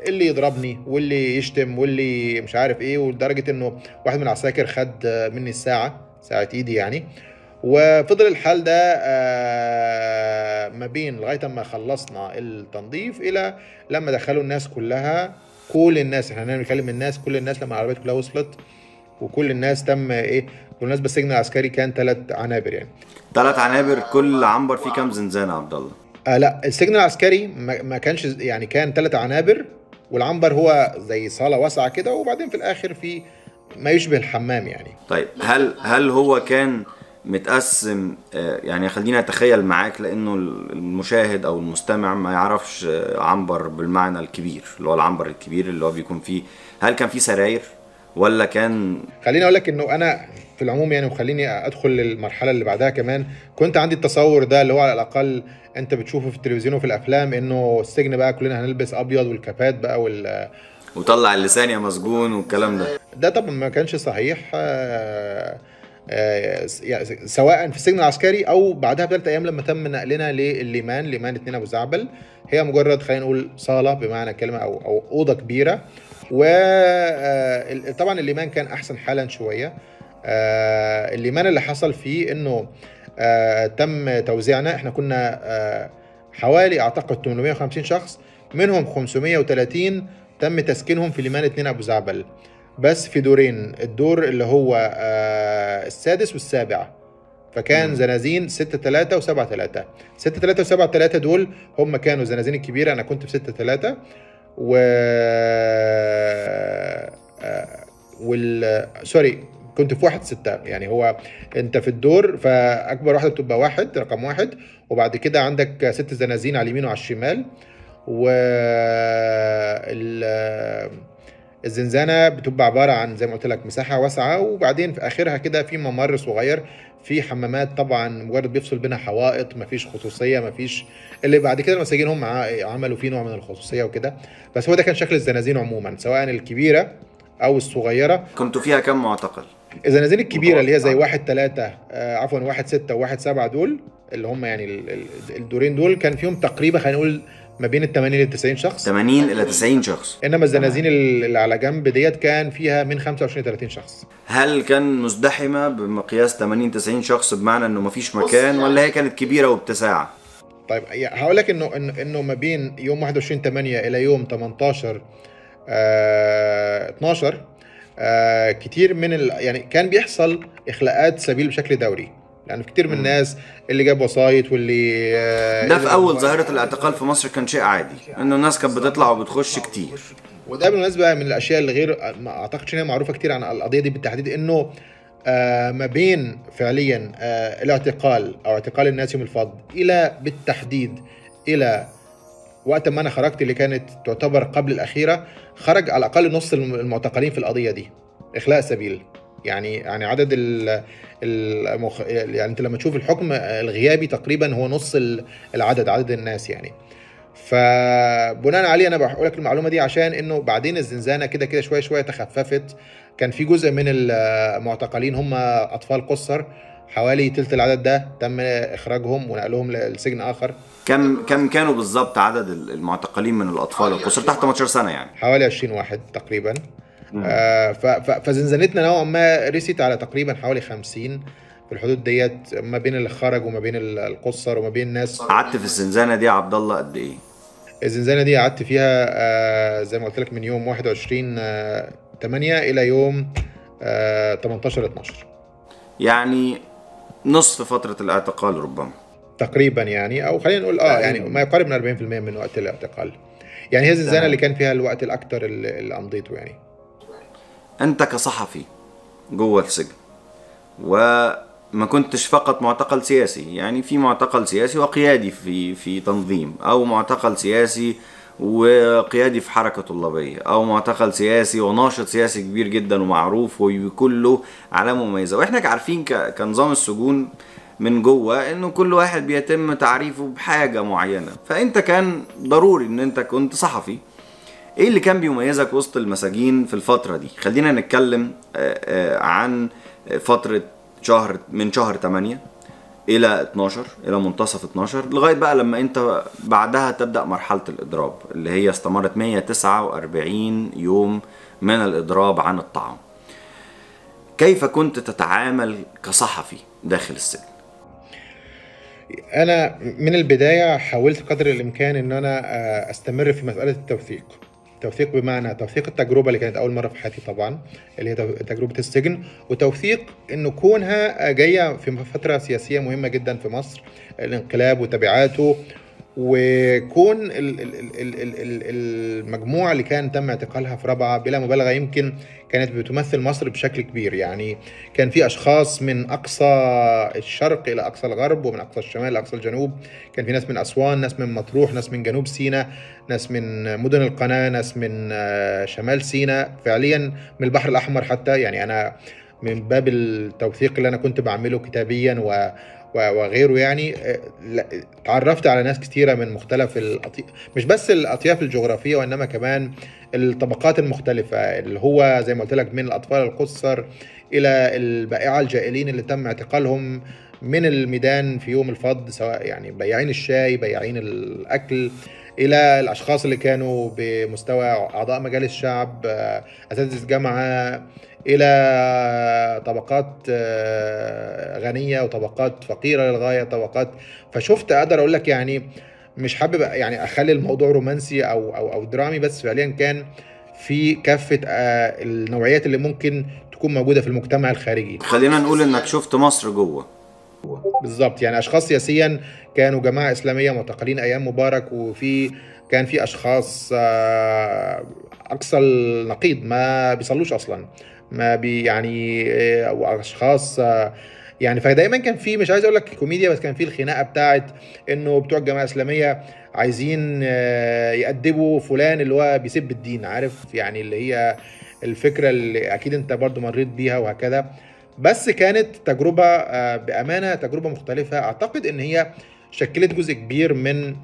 Speaker 3: اللي يضربني واللي يشتم واللي مش عارف ايه، ولدرجه انه واحد من العساكر خد مني الساعة، ساعة ايدي يعني. وفضل الحال ده ما بين لغاية ما خلصنا التنظيف الى لما دخلوا الناس كلها، كل الناس، احنا بنتكلم الناس، كل الناس لما العربيات كلها وصلت وكل الناس تم ايه. بالمناسبة السجن العسكري كان 3 عنابر يعني.
Speaker 2: 3 عنابر، كل عنبر فيه كام زنزانة يا عبد الله؟
Speaker 3: لا، السجن العسكري ما كانش يعني، كان 3 عنابر، والعنبر هو زي صاله واسعة كده، وبعدين في الاخر في ما يشبه الحمام يعني.
Speaker 2: طيب هل هو كان متقسم يعني؟ خلينا اتخيل معاك، لانه المشاهد او المستمع ما يعرفش عنبر بالمعنى الكبير، اللي هو العنبر الكبير اللي هو بيكون فيه، هل كان فيه سراير ولا كان؟
Speaker 3: خليني اقول لك انه انا في العموم يعني، وخليني ادخل للمرحلة اللي بعدها كمان، كنت عندي التصور ده اللي هو على الاقل انت بتشوفه في التلفزيون وفي الافلام، انه السجن بقى كلنا هنلبس ابيض والكابات بقى
Speaker 2: وطلع اللسان يا مسجون والكلام ده.
Speaker 3: ده طبعا ما كانش صحيح، سواء في السجن العسكري او بعدها ب3 ايام لما تم نقلنا للليمان، ليمان 2 ابو زعبل. هي مجرد خلينا نقول صاله بمعنى الكلمة، او اوضة كبيرة. وطبعا الليمان كان احسن حالا شوية. الليمان اللي حصل فيه انه تم توزيعنا، احنا كنا حوالي اعتقد 850 شخص، منهم 530 تم تسكينهم في ليمان 2 ابو زعبل، بس في دورين، الدور اللي هو السادس والسابع. فكان زنازين 6-3 و7-3. 6-3 و7-3 دول هم كانوا زنازين الكبيرة، أنا كنت في 6-3 sorry كنت في 1-6 يعني. هو أنت في الدور فأكبر واحدة بتبقى 1، رقم 1، وبعد كده عندك 6 زنازين على اليمين وعلى الشمال، و الزنزانة بتبقى عبارة عن زي ما قلت لك مساحة واسعة، وبعدين في آخرها كده في ممر صغير في حمامات، طبعا مجرد بيفصل بينها حوائط، مفيش خصوصية، مفيش اللي بعد كده المساجين هم عملوا فيه نوع من الخصوصية وكده. بس هو ده كان شكل الزنازين عموما، سواء الكبيرة أو الصغيرة.
Speaker 2: كنتوا فيها كم معتقل؟
Speaker 3: الزنازين الكبيرة اللي هي زي 1-3 عفوا 1-6 و1-7 دول اللي هم يعني الدورين دول كان فيهم تقريبا خلينا نقول ما بين ال 80 ل 90 شخص.
Speaker 2: 80 الى 90 شخص.
Speaker 3: انما الزنازين اللي على جنب ديت كان فيها من 25 ل 30 شخص.
Speaker 2: هل كان مزدحمه بمقياس 80 90 شخص بمعنى انه ما فيش مكان، ولا هي كانت كبيرة وبتساع؟
Speaker 3: طيب هقول لك انه ما بين يوم 21/8 الى يوم 18/12 كتير من يعني كان بيحصل اخلاءات سبيل بشكل دوري، لأنه كتير من الناس اللي جاب وسايط واللي
Speaker 2: ده في أول ظاهرة الاعتقال في مصر كان شيء عادي، إنه الناس كانت بتطلع وبتخش كتير.
Speaker 3: وده بالمناسبة من الأشياء اللي غير ما أعتقدش إنها معروفة كتير عن القضية دي بالتحديد، إنه ما بين فعليا الاعتقال او اعتقال الناس يوم الفض الى بالتحديد الى وقت ما انا خرجت، اللي كانت تعتبر قبل الاخيرة، خرج على الاقل نص المعتقلين في القضية دي اخلاء سبيل. يعني عدد يعني انت لما تشوف الحكم الغيابي تقريبا هو نص العدد، عدد الناس يعني. فبناء عليه انا بقول لك المعلومة دي عشان انه بعدين الزنزانة كده كده شوية شوية تخففت. كان في جزء من المعتقلين هم اطفال قصر، حوالي تلت العدد ده تم اخراجهم ونقلهم لسجن اخر.
Speaker 2: كم كانوا بالظبط عدد المعتقلين من الاطفال القصر تحت 18 سنة؟ يعني
Speaker 3: حوالي 20 واحد تقريبا. فزنزانتنا نوعا ما رست على تقريبا حوالي 50 في الحدود ديت، ما بين اللي خرج وما بين القصر وما بين الناس.
Speaker 2: قعدت في الزنزانة دي يا عبد الله قد ايه؟
Speaker 3: الزنزانة دي قعدت فيها زي ما قلت لك من يوم 21/8 الى يوم 18/12،
Speaker 2: يعني نصف فترة الاعتقال ربما
Speaker 3: تقريبا، يعني او خلينا نقول يعني ما يقارب من 40% من وقت الاعتقال. يعني هي الزنزانة اللي كان فيها الوقت الاكثر اللي امضيته. يعني
Speaker 2: انت كصحفي جوه السجن وما كنتش فقط معتقل سياسي، يعني في معتقل سياسي وقيادي في تنظيم، او معتقل سياسي وقيادي في حركة طلابية، او معتقل سياسي وناشط سياسي كبير جدا ومعروف ويكون له علامة مميزة. واحنا عارفين كنظام السجون من جوه انه كل واحد بيتم تعريفه بحاجة معينة، فانت كان ضروري ان انت كنت صحفي. ايه اللي كان بيميزك وسط المساجين في الفترة دي؟ خلينا نتكلم عن فترة من شهر 8 الى 12، الى منتصف 12، لغاية بقى لما انت بعدها تبدأ مرحلة الإضراب اللي هي استمرت 149 يوم من الإضراب عن الطعام. كيف كنت تتعامل كصحفي داخل السجن؟
Speaker 3: أنا من البداية حاولت قدر الإمكان إن أنا أستمر في مسألة التوثيق. توثيق بمعنى توثيق التجربة اللي كانت أول مرة في حياتي طبعا، اللي هي تجربة السجن، وتوثيق إنه كونها جاية في فترة سياسية مهمة جدا في مصر، الانقلاب وتبعاته، وكون المجموعة اللي كان تم اعتقالها في رابعة بلا مبالغة يمكن كانت بتمثل مصر بشكل كبير. يعني كان في أشخاص من أقصى الشرق إلى أقصى الغرب، ومن أقصى الشمال إلى أقصى الجنوب. كان في ناس من أسوان، ناس من مطروح، ناس من جنوب سيناء، ناس من مدن القناة، ناس من شمال سيناء، فعليا من البحر الأحمر حتى. يعني أنا من باب التوثيق اللي أنا كنت بعمله كتابيا وغيره، يعني تعرفت على ناس كتيرة من مختلف مش بس الأطياف الجغرافية، وإنما كمان الطبقات المختلفة، اللي هو زي ما قلت لك من الأطفال القصر إلى البائعة الجائلين اللي تم اعتقالهم من الميدان في يوم الفض، سواء يعني بياعين الشاي، بياعين الأكل، إلى الأشخاص اللي كانوا بمستوى أعضاء مجالس الشعب، أساتذة جامعة، إلى طبقات غنية وطبقات فقيرة للغاية، طبقات. فشفت، أقدر أقول لك يعني مش حابب يعني أخلي الموضوع رومانسي أو أو أو درامي، بس فعليا كان في كافة النوعيات اللي ممكن تكون موجودة في المجتمع الخارجي.
Speaker 2: خلينا نقول إنك شفت مصر جوه
Speaker 3: بالظبط. يعني أشخاص سياسيا كانوا جماعة إسلامية معتقلين أيام مبارك، وفي كان في أشخاص أقصى النقيض ما بيصلوش أصلا، ما بي يعني، وأشخاص يعني. فدايما كان في، مش عايز أقول لك كوميديا، بس كان في الخناقة بتاعت إنه بتوع الجماعة الإسلامية عايزين يأدبوا فلان اللي هو بيسب الدين، عارف يعني، اللي هي الفكرة اللي أكيد أنت برضو مريت بيها وهكذا. بس كانت تجربة بأمانة تجربة مختلفة. أعتقد إن هي شكلت جزء كبير من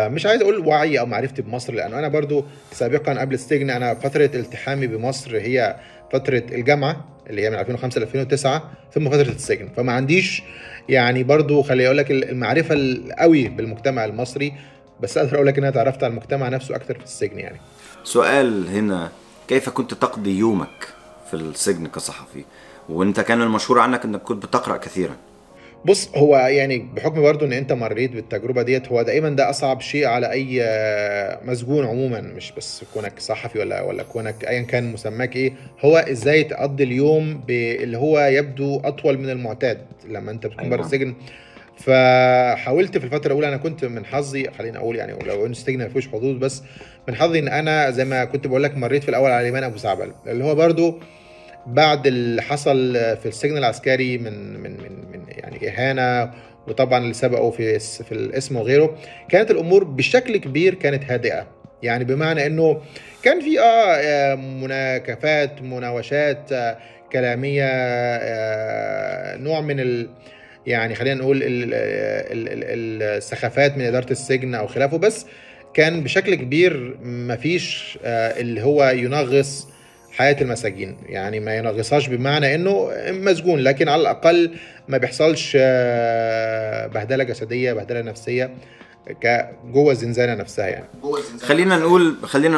Speaker 3: مش عايز أقول وعي أو معرفتي بمصر، لأنه أنا برضو سابقا قبل السجن، أنا فترة التحامي بمصر هي فترة الجامعة اللي هي من 2005 ل 2009، ثم فترة السجن، فما عنديش يعني برضو خلي أقول لك المعرفة القوي بالمجتمع المصري، بس أقدر أقول لك إن أنا تعرفت على المجتمع نفسه أكتر في السجن. يعني
Speaker 2: سؤال هنا، كيف كنت تقضي يومك في السجن كصحفي، وانت كان المشهور عنك انك كنت بتقرأ كثيرا؟
Speaker 3: بص، هو يعني بحكم برضو ان انت مريت بالتجربة ديت، هو دائما ده اصعب شيء على اي مسجون عموما، مش بس كونك صحفي ولا كونك ايا كان مسماك ايه، هو ازاي تقضي اليوم اللي هو يبدو اطول من المعتاد لما انت بتكون بره السجن. فحاولت في الفترة الاولى، انا كنت من حظي، خلينا اقول يعني لو ان السجن ما فيهوش حدود، بس من حظي ان انا زي ما كنت بقول لك مريت في الاول على ايمان ابو سعبل، اللي هو برضو بعد اللي حصل في السجن العسكري من من من من يعني اهانه، وطبعا اللي سبقوا في الاسم وغيره، كانت الامور بشكل كبير كانت هادئة. يعني بمعنى انه كان في مناكفات، مناوشات كلامية، نوع من يعني خلينا نقول السخافات من ادارة السجن او خلافه، بس كان بشكل كبير مفيش اللي هو ينغص حياة المساجين. يعني ما ينغصهاش بمعنى انه مسجون، لكن على الاقل ما بيحصلش بهدلة جسدية، بهدلة نفسية جوه الزنزانة نفسها. يعني
Speaker 2: خلينا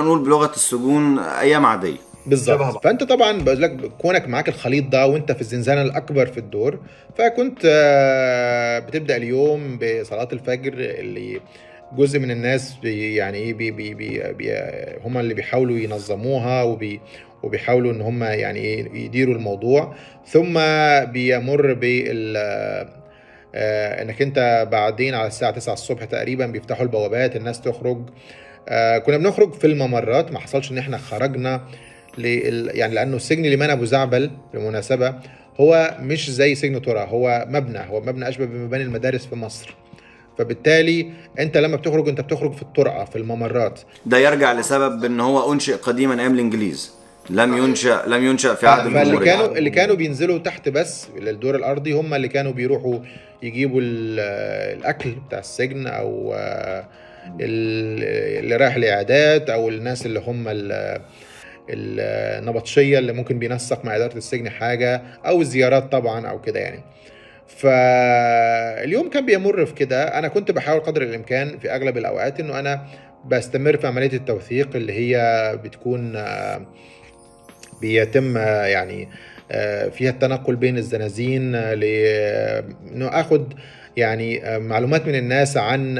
Speaker 2: نقول بلغة السجون ايام عادية
Speaker 3: بالظبط. فانت طبعا بقول لك كونك معاك الخليط ده وانت في الزنزانة الاكبر في الدور، فكنت بتبدا اليوم بصلاة الفجر اللي جزء من الناس يعني ايه بي بي بي بي هم اللي بيحاولوا ينظموها وبيحاولوا ان هم يعني ايه يديروا الموضوع. ثم بيمر بال انك انت بعدين على الساعة 9 الصبح تقريبا بيفتحوا البوابات، الناس تخرج. كنا بنخرج في الممرات، ما حصلش ان احنا خرجنا يعني لانه السجن ليمان ابو زعبل بالمناسبة هو مش زي سجن ترى، هو مبنى اشبه بمباني المدارس في مصر. فبالتالي انت لما بتخرج انت بتخرج في الطرقه في الممرات.
Speaker 2: ده يرجع لسبب ان هو انشئ قديما ايام الانجليز، لم ينشأ في عهد الجمهورية.
Speaker 3: اللي كانوا بينزلوا تحت بس للدور الارضي هم اللي كانوا بيروحوا يجيبوا الاكل بتاع السجن، او اللي رايح الاعداد، او الناس اللي هم النبطشيه اللي ممكن بينسق مع ادارة السجن حاجة، او الزيارات طبعا او كده يعني. فاليوم كان بيمر في كده. انا كنت بحاول قدر الامكان في اغلب الاوقات انه انا بستمر في عملية التوثيق اللي هي بتكون بيتم يعني فيها التنقل بين الزنازين لانه اخد يعني معلومات من الناس عن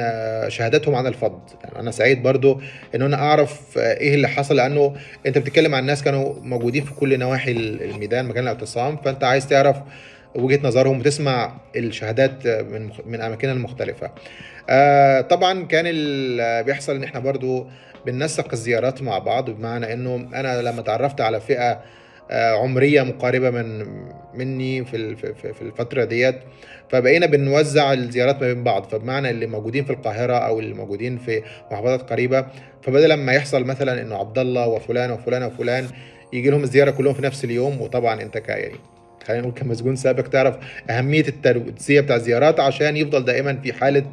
Speaker 3: شهاداتهم عن الفض. يعني انا سعيد برضو ان انا اعرف ايه اللي حصل، لانه انت بتتكلم عن ناس كانوا موجودين في كل نواحي الميدان مكان الاعتصام، فانت عايز تعرف وجهة نظرهم وتسمع الشهادات من اماكنها المختلفة. طبعا كان اللي بيحصل ان احنا برضو بننسق الزيارات مع بعض، بمعنى انه انا لما تعرفت على فئة عمرية مقاربة مني في الفترة ديت، فبقينا بنوزع الزيارات ما بين بعض. فبمعنى اللي موجودين في القاهرة او اللي موجودين في محافظات قريبه، فبدل ما يحصل مثلا انه عبد الله وفلان وفلان وفلان يجي لهم الزيارة كلهم في نفس اليوم، وطبعا انت يعني خلينا نقول كمسجون سابق تعرف اهمية التوزيع بتاع الزيارات عشان يفضل دائما في حاله،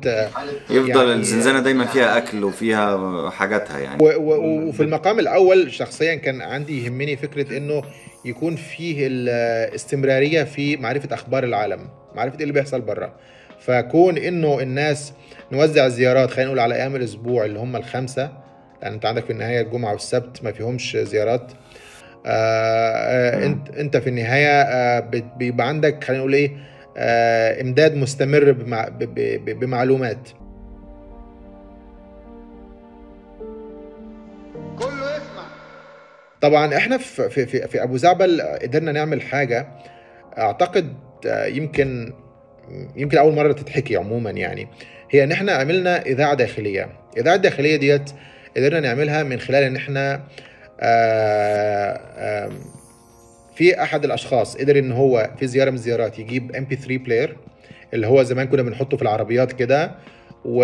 Speaker 2: يفضل يعني الزنزانة دايما فيها اكل وفيها حاجاتها يعني.
Speaker 3: وفي المقام الاول شخصيا كان عندي يهمني فكرة انه يكون فيه الاستمرارية في معرفة اخبار العالم، معرفة ايه اللي بيحصل بره. فكون انه الناس نوزع الزيارات خلينا نقول على ايام الاسبوع اللي هم الخمسة، لان انت عندك في النهاية الجمعة والسبت ما فيهمش زيارات. انت في النهاية بيبقى عندك خلينا نقول ايه امداد مستمر بمعلومات.
Speaker 1: كله يسمع.
Speaker 3: طبعا احنا في في في ابو زعبل قدرنا نعمل حاجة اعتقد يمكن اول مرة تتحكي عموما، يعني هي ان احنا عملنا اذاعة داخلية. الاذاعة الداخلية ديت قدرنا نعملها من خلال ان احنا في احد الاشخاص قدر ان هو في زيارة من الزيارات يجيب MP3 player اللي هو زمان كنا بنحطه في العربيات كده، و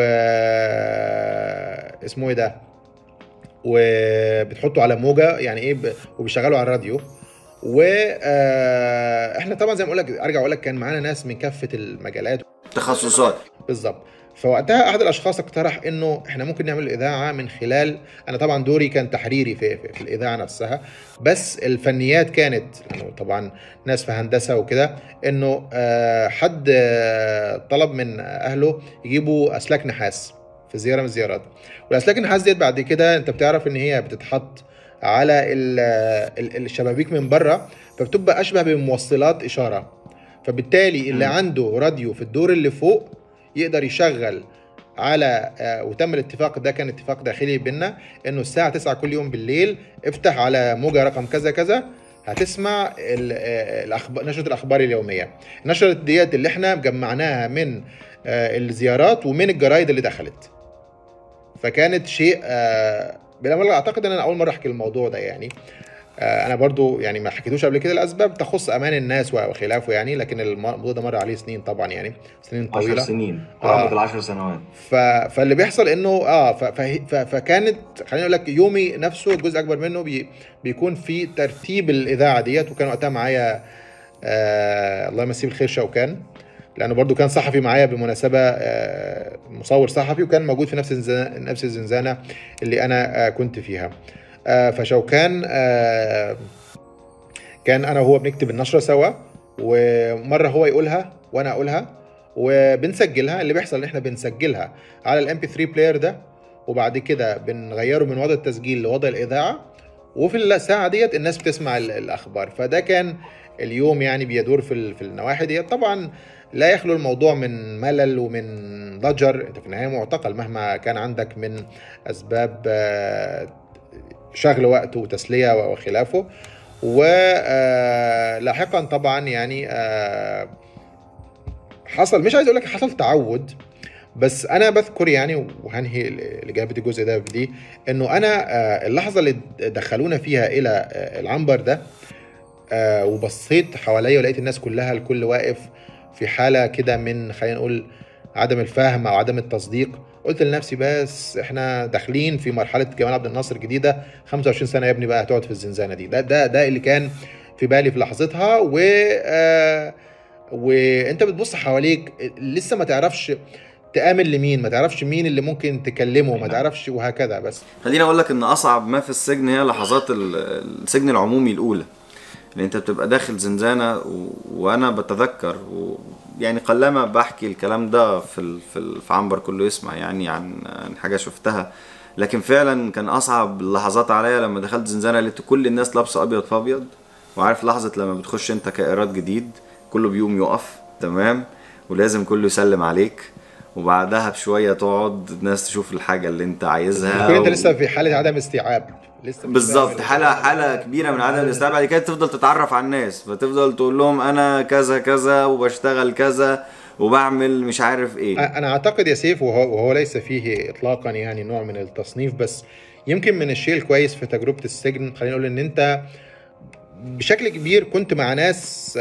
Speaker 3: اسمه ايه ده، وبتحطه على موجه يعني ايه وبيشغله على الراديو. واحنا طبعا زي ما اقول لك ارجع اقول لك كان معانا ناس من كافة المجالات
Speaker 2: تخصصات
Speaker 3: بالظبط. فوقتها احد الاشخاص اقترح انه احنا ممكن نعمل اذاعة من خلال، انا طبعا دوري كان تحريري في الاذاعة نفسها، بس الفنيات كانت لانه طبعا ناس في هندسة وكده، انه حد طلب من اهله يجيبوا اسلاك نحاس في زيارة من الزيارات. والاسلاك النحاس ديت بعد كده انت بتعرف ان هي بتتحط على الشبابيك من بره، فبتبقى اشبه بموصلات اشارة. فبالتالي اللي عنده راديو في الدور اللي فوق يقدر يشغل على وتم الاتفاق ده، كان اتفاق داخلي بينا انه الساعة 9 كل يوم بالليل افتح على موجة رقم كذا كذا هتسمع الأخبار، نشرة الأخبار اليومية. النشرة ديت اللي احنا جمعناها من الزيارات ومن الجرايد اللي دخلت. فكانت شيء بلا مبالغة، اعتقد ان انا اول مرة احكي الموضوع ده يعني. انا برضو يعني ما حكيتوش قبل كده، الاسباب تخص امان الناس وخلافه يعني، لكن الموضوع ده مر عليه سنين طبعا، يعني سنين طويلة،
Speaker 4: 10 سنين، قرابة 10 سنوات.
Speaker 3: فاللي بيحصل انه فكانت، خليني اقول لك، يومي نفسه جزء اكبر منه بيكون في ترتيب الاذاعة ديت. وكان وقتها معايا الله يمسيه بالخير شوكان، لانه برضو كان صحفي معايا بالمناسبة، مصور صحفي، وكان موجود في نفس الزنزانة اللي انا كنت فيها. فشوكان كان انا وهو بنكتب النشرة سوا، ومرة هو يقولها وانا اقولها وبنسجلها. اللي بيحصل ان احنا بنسجلها على ال MP3 player ده، وبعد كده بنغيره من وضع التسجيل لوضع الاذاعة، وفي الساعة ديت الناس بتسمع الاخبار. فده كان اليوم يعني بيدور في النواحي ديت. طبعا لا يخلو الموضوع من ملل ومن ضجر، انت في النهاية معتقل مهما كان عندك من اسباب شغل وقت وتسلية وخلافه. ولاحقا طبعا يعني حصل، مش عايز اقول لك حصل تعود، بس انا بذكر يعني، وهنهي الاجابة الجزء ده بدي، انه انا اللحظة اللي دخلونا فيها الى العنبر ده، وبصيت حواليا ولقيت الناس كلها، الكل واقف في حاله كده من، خلينا نقول، عدم الفهم او عدم التصديق. قلت لنفسي بس احنا داخلين في مرحلة جمال عبد الناصر جديدة، 25 سنة يا ابني بقى هتقعد في الزنزانة دي. ده ده ده اللي كان في بالي في لحظتها. وانت بتبص حواليك لسه ما تعرفش تآمن لمين، ما تعرفش مين اللي ممكن تكلمه، ما تعرفش، وهكذا. بس
Speaker 2: خليني اقول لك ان اصعب ما في السجن هي لحظات السجن العمومي الاولى، لان انت بتبقى داخل زنزانة. وانا بتذكر يعني قلما بحكي الكلام ده في عنبر كله يسمع يعني عن حاجة شفتها، لكن فعلا كان اصعب اللحظات عليا لما دخلت زنزانة لقيت كل الناس لابسه ابيض في ابيض. وعارف لحظة لما بتخش انت كإيراد جديد كله بيقوم يقف، تمام، ولازم كله يسلم عليك، وبعدها بشوية تقعد الناس تشوف الحاجة اللي انت عايزها.
Speaker 3: انت لسه في حاله عدم استيعاب، لسه
Speaker 2: بالظبط، حاله كبيرة من عدم الاستيعاب. بعد كده تفضل تتعرف على الناس، فتفضل تقول لهم انا كذا كذا وبشتغل كذا وبعمل مش عارف ايه.
Speaker 3: انا اعتقد يا سيف، وهو ليس فيه اطلاقا يعني نوع من التصنيف، بس يمكن من الشيء الكويس في تجربه السجن، خلينا نقول ان انت بشكل كبير كنت مع ناس،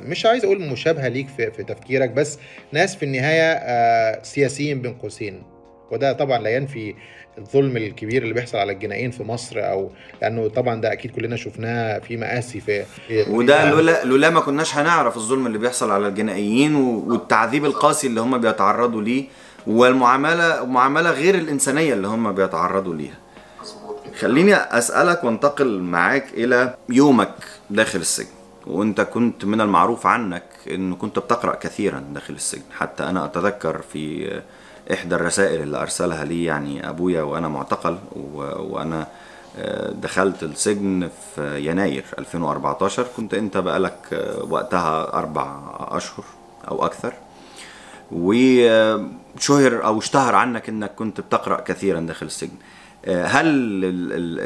Speaker 3: مش عايز اقول مشابهة ليك في تفكيرك، بس ناس في النهاية سياسيين بين قوسين. وده طبعا لا ينفي الظلم الكبير اللي بيحصل على الجنائيين في مصر، او لانه طبعا ده اكيد كلنا شفناه في مآسي في
Speaker 2: وده لولا ما كناش هنعرف الظلم اللي بيحصل على الجنائيين والتعذيب القاسي اللي هم بيتعرضوا ليه، والمعاملة معاملة غير الانسانية اللي هم بيتعرضوا ليها. خليني اسالك وانتقل معاك الى يومك داخل السجن، وانت كنت من المعروف عنك انه كنت بتقرا كثيرا داخل السجن. حتى انا اتذكر في احدى الرسائل اللي ارسلها لي يعني ابويا وانا معتقل، وانا دخلت السجن في يناير 2014، كنت انت بقالك وقتها 4 اشهر او اكثر، وشهر او اشتهر عنك انك كنت بتقرا كثيرا داخل السجن. هل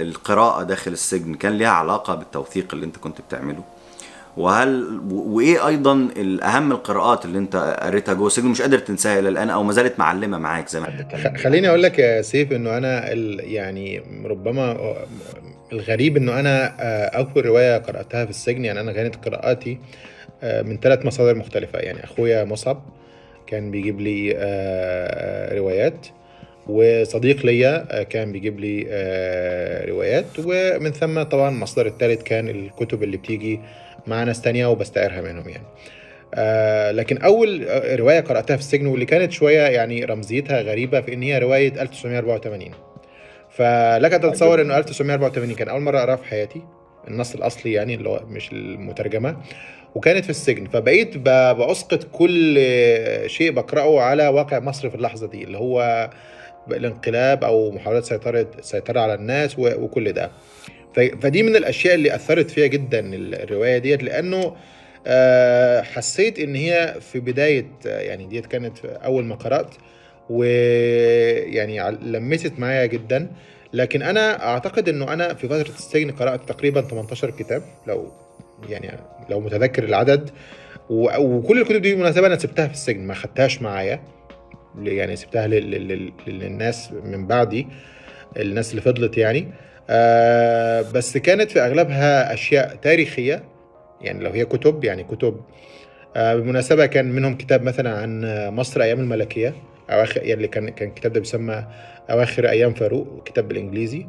Speaker 2: القراءة داخل السجن كان لها علاقة بالتوثيق اللي انت كنت بتعمله؟ وهل وايه ايضا الاهم القراءات اللي انت قريتها جوه السجن مش قادر تنساها الى الان او ما زالت معلمه معاك زي ما
Speaker 3: خليني اقول لك يا سيف انه انا يعني ربما الغريب انه انا اول رواية قراتها في السجن، يعني انا كانت قراءاتي من 3 مصادر مختلفة. يعني اخويا مصعب كان بيجيب لي روايات، وصديق ليا كان بيجيب لي روايات، ومن ثم طبعا المصدر الثالث كان الكتب اللي بتيجي مع ناس تانية وبستعيرها منهم يعني. لكن أول رواية قرأتها في السجن واللي كانت شوية يعني رمزيتها غريبة في إن هي رواية 1984. فلك أن تتصور إنه 1984 كان أول مرة أقرأها في حياتي، النص الأصلي يعني اللي هو مش المترجمة، وكانت في السجن. فبقيت بأسقط كل شيء بقرأه على واقع مصر في اللحظة دي، اللي هو الانقلاب أو محاولات سيطرة على الناس وكل ده. فدي من الأشياء اللي أثرت فيها جدا الرواية ديت، لأنه حسيت إن هي في بداية يعني ديت كانت أول ما قرأت، ويعني لمست معايا جدا. لكن أنا أعتقد إنه أنا في فترة السجن قرأت تقريبا 18 كتاب لو يعني لو متذكر العدد، وكل الكتب دي بالمناسبة أنا سبتها في السجن، ما خدتهاش معايا يعني، سبتها للناس من بعدي، الناس اللي فضلت يعني. بس كانت في أغلبها أشياء تاريخية. يعني لو هي كتب، يعني كتب بالمناسبة كان منهم كتاب مثلا عن مصر أيام الملكية، أواخر، يعني كان الكتاب ده بيسمى أواخر أيام فاروق، كتاب بالإنجليزي.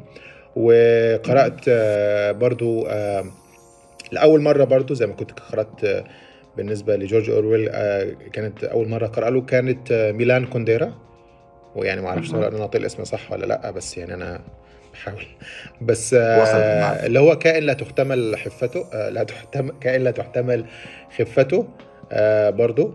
Speaker 3: وقرأت برضو لأول مرة برضو زي ما كنت قرأت بالنسبة لجورج أورويل، كانت أول مرة قرأ له كانت ميلان كونديرا، ويعني ما أعرفش أنا أعطي الاسم صح ولا لأ، بس يعني أنا بحاول. بس اللي هو كائن لا تحتمل خفته، كائن لا تحتمل خفته، برضو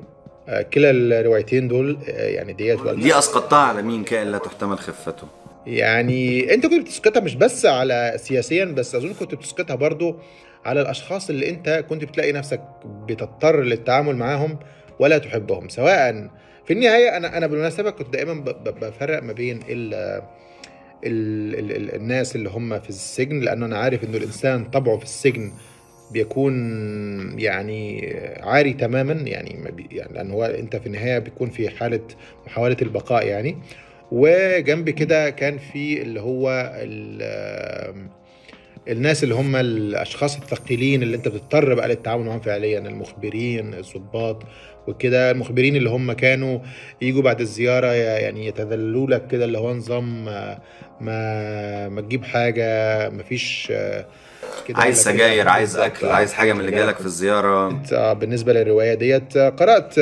Speaker 3: كلا الروايتين دول يعني ديت.
Speaker 2: دي أسقطتها على مين كائن لا تحتمل خفته؟
Speaker 3: يعني أنت كنت بتسقطها مش بس على سياسيا، بس أظن كنت بتسقطها برضو على الأشخاص اللي أنت كنت بتلاقي نفسك بتضطر للتعامل معاهم ولا تحبهم. سواء في النهاية أنا بالمناسبة كنت دائما بفرق ما بين ال ال ال الناس اللي هم في السجن، لأنه أنا عارف إنه الإنسان طبعه في السجن بيكون يعني عاري تماما، يعني يعني لأنه هو أنت في النهاية بيكون في حالة محاولة البقاء يعني. وجنب كده كان في اللي هو الناس اللي هم الأشخاص الثقيلين اللي أنت بتضطر بقى للتعامل معهم فعليا، المخبرين، الضباط وكده. المخبرين اللي هم كانوا يجوا بعد الزيارة يعني يتذللوا لك كده، اللي هو نظام ما تجيب حاجة، ما فيش كده،
Speaker 2: عايز سجاير، عايز أكل، عايز حاجة من اللي جالك في الزيارة.
Speaker 3: بالنسبة للرواية ديت قرأت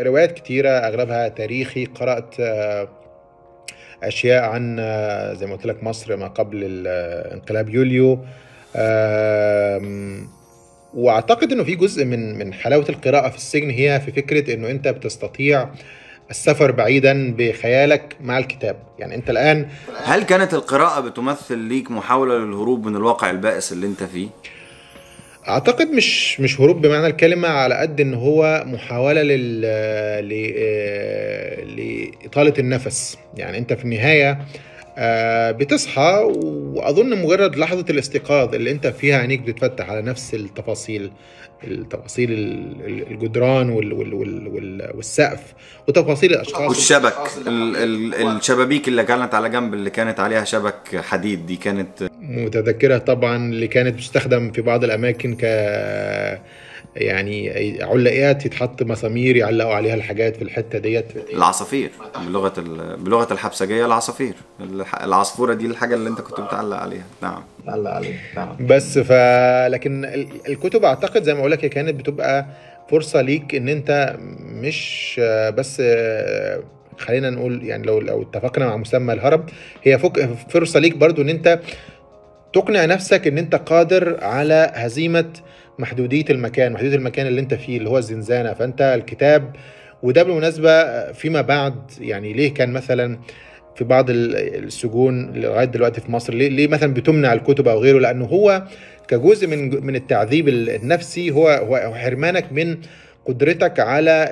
Speaker 3: روايات كتيرة أغلبها تاريخي. قرأت أشياء عن زي ما قلت لك مصر ما قبل انقلاب يوليو. وأعتقد أنه في جزء من حلاوة القراءة في السجن هي في فكرة أنه أنت بتستطيع السفر بعيدا بخيالك مع الكتاب. يعني أنت الآن،
Speaker 2: هل كانت القراءة بتمثل ليك محاولة للهروب من الواقع البائس اللي أنت فيه؟
Speaker 3: أعتقد مش هروب بمعنى الكلمة، على قد إن هو محاولة لإطالة النفس. يعني أنت في النهاية بتصحى، وأظن مجرد لحظة الاستيقاظ اللي أنت فيها عينيك بتتفتح على نفس التفاصيل، التفاصيل الجدران والسقف وتفاصيل الأشخاص
Speaker 2: والشبك، الشبابيك اللي كانت على جنب، اللي كانت عليها شبك حديد، دي كانت
Speaker 3: متذكرة طبعا، اللي كانت بتستخدم في بعض الأماكن ك يعني علاقات يتحط مسامير يعلقوا عليها الحاجات في الحتة ديت،
Speaker 2: العصافير بلغة الحبسجية، العصافير، العصفورة دي الحاجة اللي انت كنت بتعلق عليها. نعم،
Speaker 4: بتعلق عليها. نعم.
Speaker 3: بس لكن الكتب اعتقد زي ما اقول لك هي كانت بتبقى فرصة ليك ان انت مش بس، خلينا نقول يعني لو اتفقنا مع مسمى الهرب، هي فرصة ليك برضو ان انت تقنع نفسك ان انت قادر على هزيمة محدودية المكان، محدودية المكان اللي انت فيه اللي هو الزنزانة. فانت الكتاب، وده بالمناسبة فيما بعد يعني ليه كان مثلا في بعض السجون لغاية دلوقتي في مصر ليه مثلا بتمنع الكتب او غيره، لانه هو كجزء من التعذيب النفسي، هو حرمانك من قدرتك على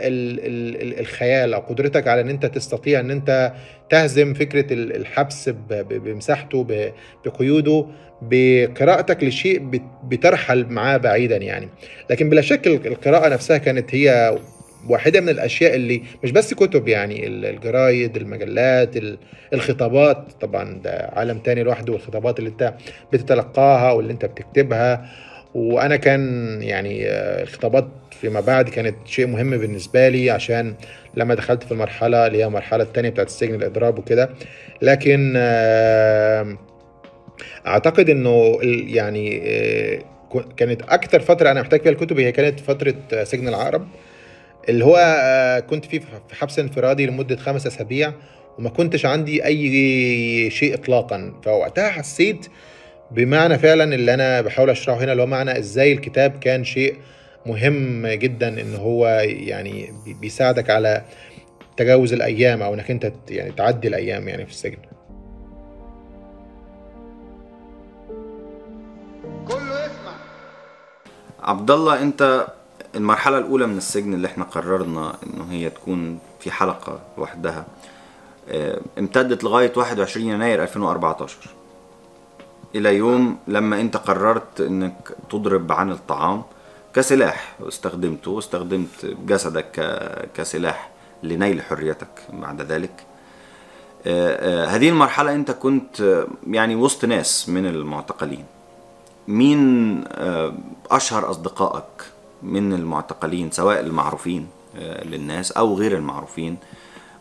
Speaker 3: الخيال، او قدرتك على ان انت تستطيع ان انت تهزم فكرة الحبس بمساحته بقيوده، بقراءتك لشيء بترحل معاه بعيدا يعني. لكن بلا شك القراءة نفسها كانت هي واحدة من الأشياء اللي مش بس كتب، يعني الجرايد، المجلات، الخطابات، طبعا ده عالم تاني لوحده، والخطابات اللي انت بتتلقاها واللي انت بتكتبها. وأنا كان يعني الخطابات فيما بعد كانت شيء مهم بالنسبة لي، عشان لما دخلت في المرحلة اللي هي المرحلة التانية بتاعت السجن، الإضراب وكده. لكن أعتقد أنه يعني كانت أكثر فترة أنا محتاج فيها الكتب هي كانت فترة سجن العقرب، اللي هو كنت فيه في حبس انفرادي لمدة 5 أسابيع، وما كنتش عندي أي شيء إطلاقا. فوقتها حسيت بمعنى فعلا اللي أنا بحاول أشرحه هنا، اللي هو معنى إزاي الكتاب كان شيء مهم جدا، إن هو يعني بيساعدك على تجاوز الأيام، أو إنك أنت يعني تعدي الأيام يعني في السجن.
Speaker 1: كله يسمع.
Speaker 2: عبد الله، أنت المرحلة الأولى من السجن اللي احنا قررنا إنه هي تكون في حلقة لوحدها امتدت لغاية 21 يناير 2014، إلى يوم لما أنت قررت إنك تضرب عن الطعام كسلاح، استخدمته واستخدمت جسدك كسلاح لنيل حريتك بعد ذلك. هذه المرحلة أنت كنت يعني وسط ناس من المعتقلين، مين أشهر أصدقائك من المعتقلين سواء المعروفين للناس أو غير المعروفين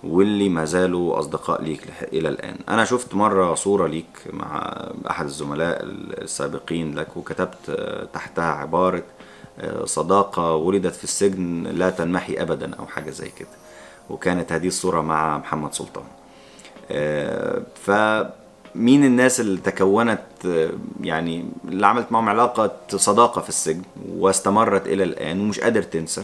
Speaker 2: واللي ما زالوا أصدقاء ليك إلى الآن؟ أنا شفت مرة صورة ليك مع أحد الزملاء السابقين لك، وكتبت تحتها عبارة صداقة ولدت في السجن لا تنمحي أبدا أو حاجة زي كده، وكانت هذه الصورة مع محمد سلطان. فمين الناس اللي تكونت يعني اللي عملت معهم علاقة صداقة في السجن واستمرت إلى الآن ومش قادر تنسى،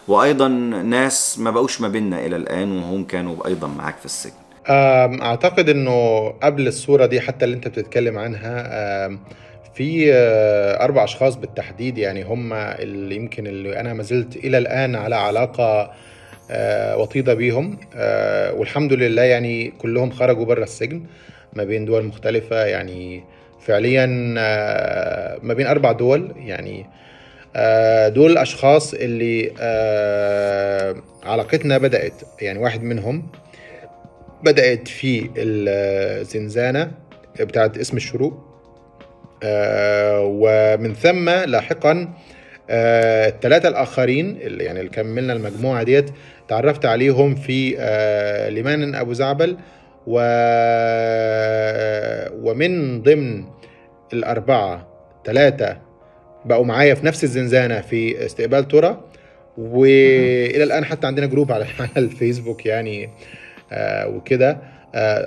Speaker 2: وأيضا ناس ما بقوش ما بيننا إلى الآن وهم كانوا أيضا معاك في السجن؟
Speaker 3: أعتقد أنه قبل الصورة دي حتى اللي أنت بتتكلم عنها في 4 أشخاص بالتحديد، يعني هم اللي يمكن اللي أنا ما زلت إلى الآن على علاقة وطيدة بيهم، والحمد لله يعني كلهم خرجوا برا السجن ما بين دول مختلفة، يعني فعليا ما بين 4 دول. يعني دول الأشخاص اللي علاقتنا بدأت، يعني واحد منهم بدأت في الزنزانة بتاعت اسم الشروق، ومن ثم لاحقا ال3 الآخرين اللي يعني اللي كملنا المجموعة ديت تعرفت عليهم في ليمان أبو زعبل، ومن ضمن ال4 3 بقوا معايا في نفس الزنزانة في استقبال ترى، وإلى الآن حتى عندنا group على الفيسبوك يعني وكده،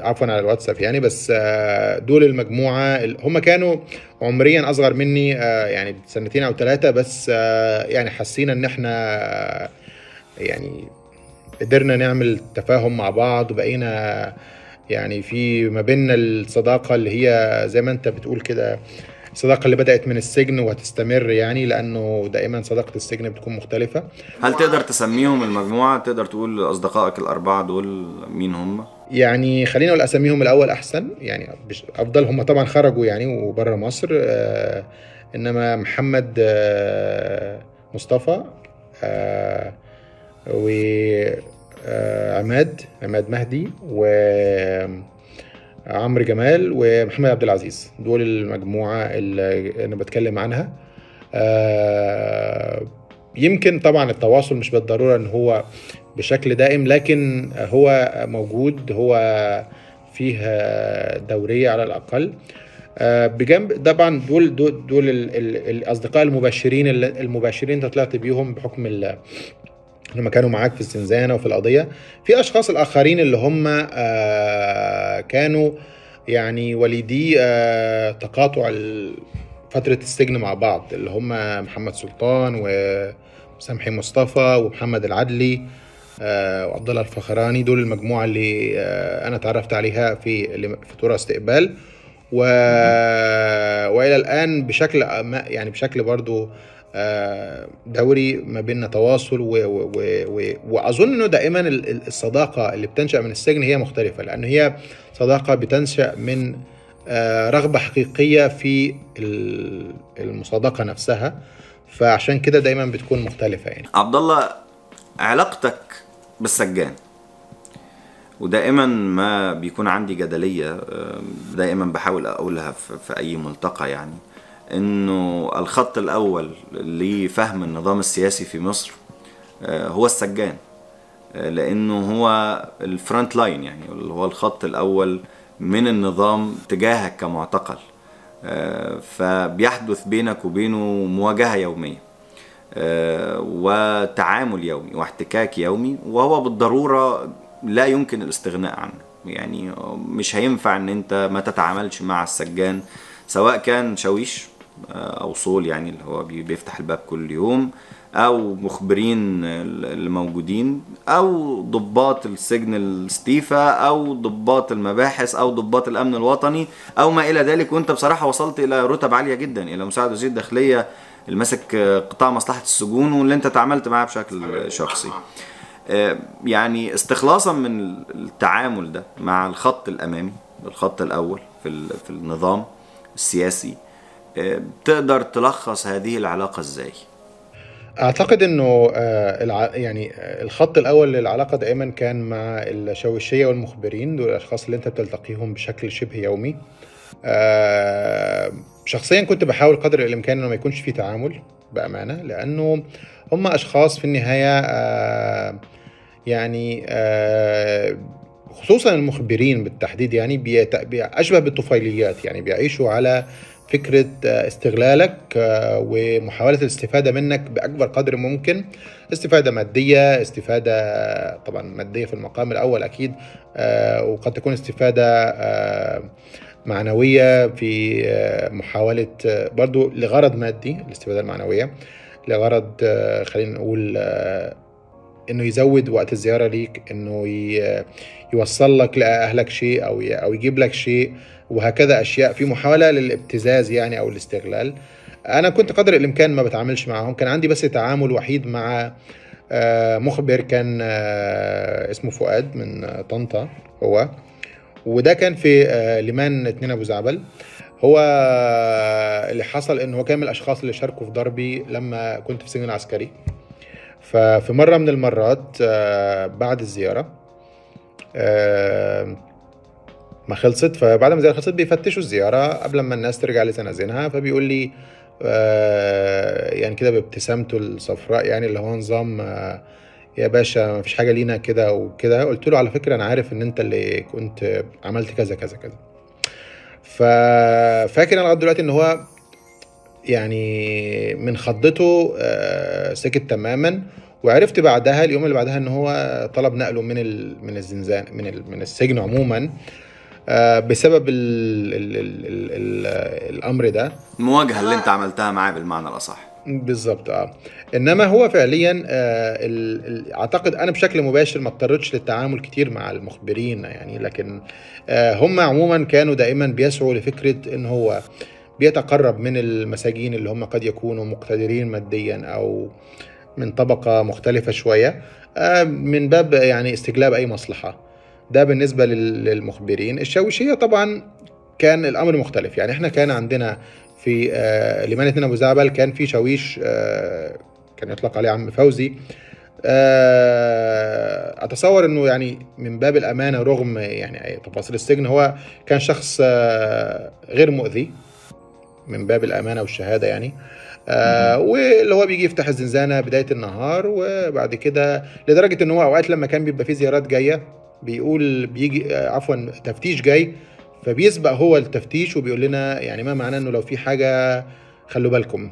Speaker 3: عفوا على الواتساب يعني. بس دول المجموعة هم كانوا عمريا أصغر مني يعني 2 أو 3، بس يعني حسينا إن إحنا يعني قدرنا نعمل تفاهم مع بعض، وبقينا يعني في ما بيننا الصداقة اللي هي زي ما أنت بتقول كده، الصداقة اللي بدأت من السجن وهتستمر، يعني لأنه دائما صداقة السجن بتكون مختلفة.
Speaker 2: هل تقدر تسميهم المجموعة؟ تقدر تقول أصدقائك ال4 دول مين هم؟
Speaker 3: يعني خلينا نقول أساميهم الأول أحسن، يعني أفضل. هم طبعا خرجوا يعني وبره مصر، إنما محمد مصطفى وعماد مهدي وعمرو جمال ومحمد عبد العزيز، دول المجموعة اللي أنا بتكلم عنها. يمكن طبعا التواصل مش بالضرورة إن هو بشكل دائم، لكن هو موجود، هو فيه دورية على الأقل. بجنب طبعا دول الأصدقاء المباشرين المباشرين اللي طلعت بيهم بحكم لما كانوا معاك في الزنزانة وفي القضية. في أشخاص الآخرين اللي هم كانوا يعني والدي تقاطع فترة السجن مع بعض، اللي هم محمد سلطان وسامحي مصطفى ومحمد العدلي وعبد الله الفخراني. دول المجموعة اللي أنا تعرفت عليها في ترى استقبال، وإلى الآن بشكل يعني بشكل برضو دوري ما بيننا تواصل، وأظن أنه دائما الصداقة اللي بتنشأ من السجن هي مختلفة، لأن هي صداقة بتنشأ من رغبة حقيقية في المصادقة نفسها، فعشان كده دايما بتكون مختلفة. يعني
Speaker 2: عبد الله، علاقتك بالسجان، ودائما ما بيكون عندي جدلية دائما بحاول أقولها في أي ملتقى، يعني انه الخط الاول لفهم النظام السياسي في مصر هو السجان، لانه هو ال front line، يعني اللي هو الخط الاول من النظام تجاهك كمعتقل، فبيحدث بينك وبينه مواجهة يومية وتعامل يومي واحتكاك يومي، وهو بالضرورة لا يمكن الاستغناء عنه. يعني مش هينفع ان انت ما تتعاملش مع السجان، سواء كان شاويش او صول يعني اللي هو بيفتح الباب كل يوم، او مخبرين اللي موجودين، او ضباط السجن الاستيفا، او ضباط المباحث، او ضباط الامن الوطني، او ما الى ذلك. وانت بصراحة وصلت الى رتب عالية جدا، الى مساعد وزير الداخلية اللي ماسك قطاع مصلحة السجون واللي انت تعاملت معاه بشكل شخصي. يعني استخلاصا من التعامل ده مع الخط الامامي، الخط الاول في النظام السياسي، تقدر تلخص هذه العلاقة ازاي؟
Speaker 3: اعتقد انه يعني الخط الاول للعلاقة دائما كان مع الشاويشيه والمخبرين، دول الاشخاص اللي انت بتلتقيهم بشكل شبه يومي. شخصيا كنت بحاول قدر الامكان انه ما يكونش في تعامل بامانه، لانه هم اشخاص في النهاية يعني خصوصا المخبرين بالتحديد يعني اشبه بالطفيليات، يعني بيعيشوا على فكرة استغلالك ومحاولة الاستفادة منك بأكبر قدر ممكن، استفادة مادية، استفادة طبعا مادية في المقام الأول أكيد، وقد تكون استفادة معنوية في محاولة برضو لغرض مادي، الاستفادة المعنوية لغرض خلينا نقول انه يزود وقت الزيارة ليك، انه يوصل لك لأهلك شيء او يجيب لك شيء، وهكذا اشياء في محاولة للابتزاز يعني او الاستغلال. انا كنت قدر الامكان ما بتعاملش معهم، كان عندي بس تعامل وحيد مع مخبر كان اسمه فؤاد من طنطا هو، وده كان في ليمان 2 ابو زعبل. هو اللي حصل انه هو كان من الاشخاص اللي شاركوا في ضربي لما كنت في سجن العسكري. ففي مرة من المرات بعد الزيارة ما خلصت، فبعد ما الزيارة خلصت بيفتشوا الزيارة قبل ما الناس ترجع لزنازينها، فبيقول لي يعني كده بابتسامته الصفراء، يعني اللي هو نظام يا باشا ما فيش حاجة لينا كده وكده. قلت له على فكرة أنا عارف إن أنت اللي كنت عملت كذا كذا كذا. ففاكر أنا لغاية دلوقتي إن هو يعني من خضته سكت تماما. وعرفت بعدها اليوم اللي بعدها ان هو طلب نقله من الزنزانة من السجن عموما بسبب ال ال ال ال ال الامر ده،
Speaker 2: المواجهة اللي انت عملتها معاه بالمعنى الاصح.
Speaker 3: بالظبط. انما هو فعليا اعتقد انا بشكل مباشر ما اضطرتش للتعامل كتير مع المخبرين يعني، لكن هم عموما كانوا دائما بيسعوا لفكرة ان هو بيتقرب من المساجين اللي هم قد يكونوا مقتدرين ماديا او من طبقة مختلفة شوية، من باب يعني استجلاب أي مصلحة. ده بالنسبة للمخبرين. الشاويشية طبعا كان الأمر مختلف، يعني احنا كان عندنا في ليمان 2 أبو زعبل كان في شاويش كان يطلق عليه عم فوزي. أتصور أنه يعني من باب الأمانة رغم يعني تفاصيل السجن هو كان شخص غير مؤذي من باب الأمانة والشهادة يعني. واللي هو بيجي يفتح الزنزانة بداية النهار، وبعد كده لدرجة ان هو اوقات لما كان بيبقى فيه زيارات جاية بيقول بيجي عفوا تفتيش جاي، فبيسبق هو التفتيش وبيقول لنا يعني ما معناه انه لو في حاجة خلوا بالكم.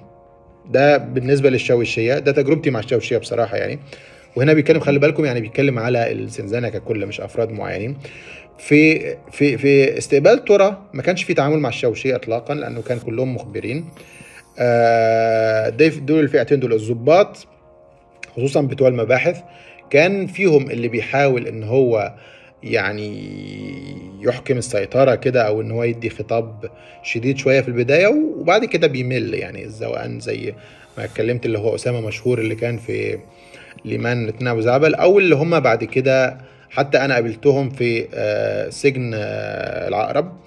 Speaker 3: ده بالنسبة للشاويشية، ده تجربتي مع الشاويشية بصراحة يعني. وهنا بيتكلم خلي بالكم يعني بيتكلم على الزنزانة ككل مش افراد معينين. في في في استقبال ترى ما كانش في تعامل مع الشاويشية اطلاقا، لانه كان كلهم مخبرين. دول الفئتين دول الضباط خصوصا بتوع المباحث كان فيهم اللي بيحاول ان هو يعني يحكم السيطرة كده، او ان هو يدي خطاب شديد شوية في البداية وبعد كده بيمل يعني الزوقان، زي ما اتكلمت اللي هو أسامة مشهور اللي كان في ليمان 2 أبو زعبل، او اللي هم بعد كده حتى انا قابلتهم في سجن العقرب.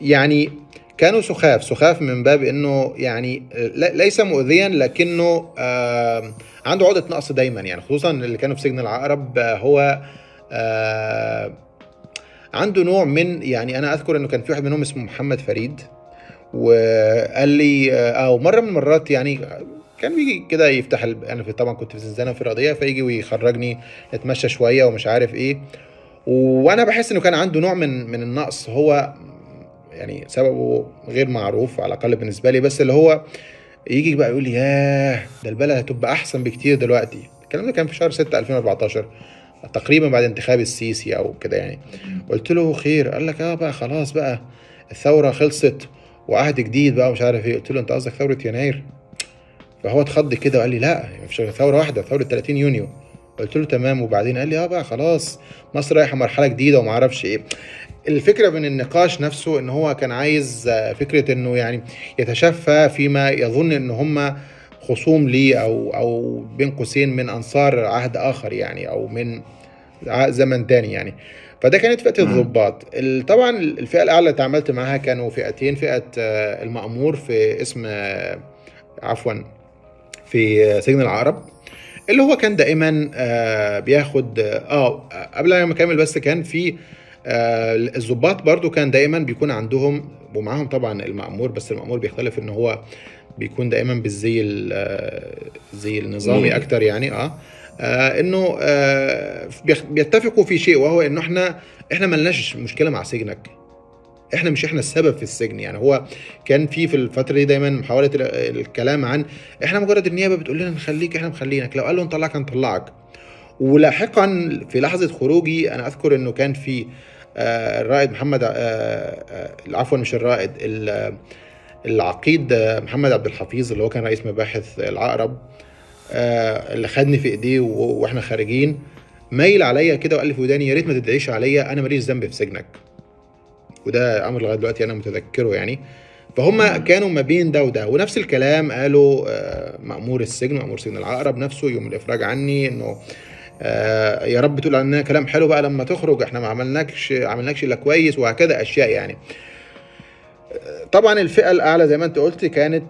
Speaker 3: يعني كانوا سخاف من باب انه يعني ليس مؤذيا، لكنه عنده عقدة نقص دايما يعني، خصوصا اللي كانوا في سجن العقرب. هو عنده نوع من يعني، انا اذكر انه كان في واحد منهم اسمه محمد فريد، وقال لي او مرة من المرات يعني كان بيجي كده يفتح انا طبعا كنت في زنزانة في الرياضية، فيجي ويخرجني نتمشى شوية ومش عارف ايه، وانا بحس انه كان عنده نوع من النقص، هو يعني سببه غير معروف على الاقل بالنسبة لي، بس اللي هو يجي بقى يقول لي ياه ده البلد هتبقى احسن بكتير دلوقتي. الكلام ده كان في شهر 6 2014 تقريبا بعد انتخاب السيسي او كده يعني. قلت له خير؟ قال لك بقى خلاص بقى الثورة خلصت وعهد جديد بقى ومش عارف ايه. قلت له انت قصدك ثورة يناير؟ فهو اتخض كده وقال لي لا مفيش ثورة واحدة، ثورة 30 يونيو. قلت له تمام. وبعدين قال لي بقى خلاص مصر رايحة مرحلة جديدة وما اعرفش ايه. الفكرة من النقاش نفسه ان هو كان عايز فكرة انه يعني يتشفى فيما يظن ان هم خصوم ليه او بين قوسين من انصار عهد اخر يعني، او من زمن تاني يعني. فده كانت فئة الضباط. طبعا الفئة الاعلى اللي تعاملت معاها كانوا فئتين، فئة المأمور في اسم عفوا في سجن العقرب، اللي هو كان دائما بياخد قبل ما اكمل بس، كان في الضباط برضو كان دائما بيكون عندهم ومعاهم طبعا المأمور، بس المأمور بيختلف ان هو بيكون دائما بالزي الزي النظامي اكتر يعني. انه بيتفقوا في شيء، وهو انه احنا ملناش مشكلة مع سجنك، احنا مش احنا السبب في السجن. يعني هو كان في الفترة دي دايما محاولة الكلام عن احنا مجرد النيابة بتقول لنا نخليك احنا مخلينك، لو قالوا نطلعك هنطلعك. ولاحقا في لحظة خروجي انا اذكر انه كان في الرائد محمد عفوا مش الرائد، العقيد محمد عبد الحفيظ اللي هو كان رئيس مباحث العقرب، اللي خدني في ايديه واحنا خارجين، مايل عليا كده وقال لي في وداني يا ريت ما تدعيش عليا، انا ماليش ذنب في سجنك. وده امر لغاية دلوقتي انا متذكرة يعني. فهم كانوا ما بين ده وده. ونفس الكلام قالوا مأمور السجن، مأمور سجن العقرب نفسه يوم الافراج عني، انه يا رب تقول عننا كلام حلو بقى لما تخرج، احنا ما عملناكش الا كويس، وهكذا اشياء يعني. طبعا الفئة الاعلى زي ما انت قلت كانت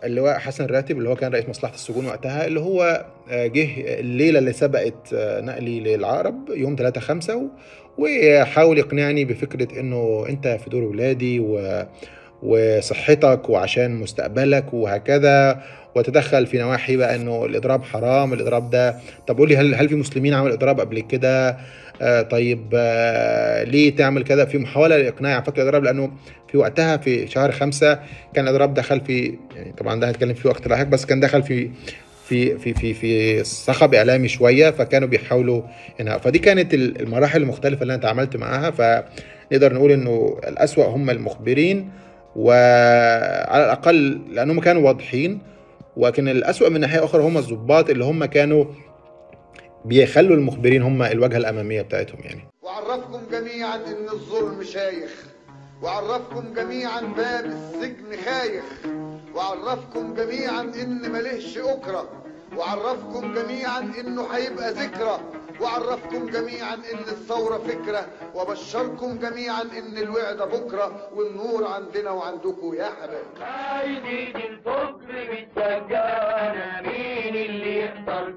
Speaker 3: اللواء حسن راتب، اللي هو كان رئيس مصلحة السجون وقتها، اللي هو جه الليلة اللي سبقت نقلي للعقرب يوم 3/5، وحاول يقنعني بفكره انه انت في دور ولادي وصحتك وعشان مستقبلك وهكذا، وتدخل في نواحي بقى انه الاضراب حرام، الاضراب ده طب قول لي هل في مسلمين عملوا اضراب قبل كده؟ طيب ليه تعمل كذا؟ في محاولة لاقناعي على فكرة الاضراب، لانه في وقتها في شهر 5 كان الاضراب دخل في، يعني طبعا ده هنتكلم فيه وقت لاحق، بس كان دخل في في في في في صخب اعلامي شوية، فكانوا بيحاولوا انها. فدي كانت المراحل المختلفة اللي انا تعاملت معاها. فنقدر نقول انه الأسوأ هم المخبرين، وعلى الاقل لانهم كانوا واضحين، ولكن الأسوأ من ناحية اخرى هم الضباط اللي هم كانوا بيخلوا المخبرين هم الواجهة الامامية بتاعتهم يعني.
Speaker 1: وعرفكم جميعا ان الظلم شايخ، وعرفكم جميعا باب السجن خايخ، وعرفكم جميعا ان ملهش اكره، وعرفكم جميعا انه هيبقى ذكرى، وعرفكم جميعا ان الثورة فكرة، وبشركم جميعا ان الوعد بكره، والنور عندنا وعندكم يا حبايبي.
Speaker 5: عايزين الفجر بالسجانه، مين اللي يقدر؟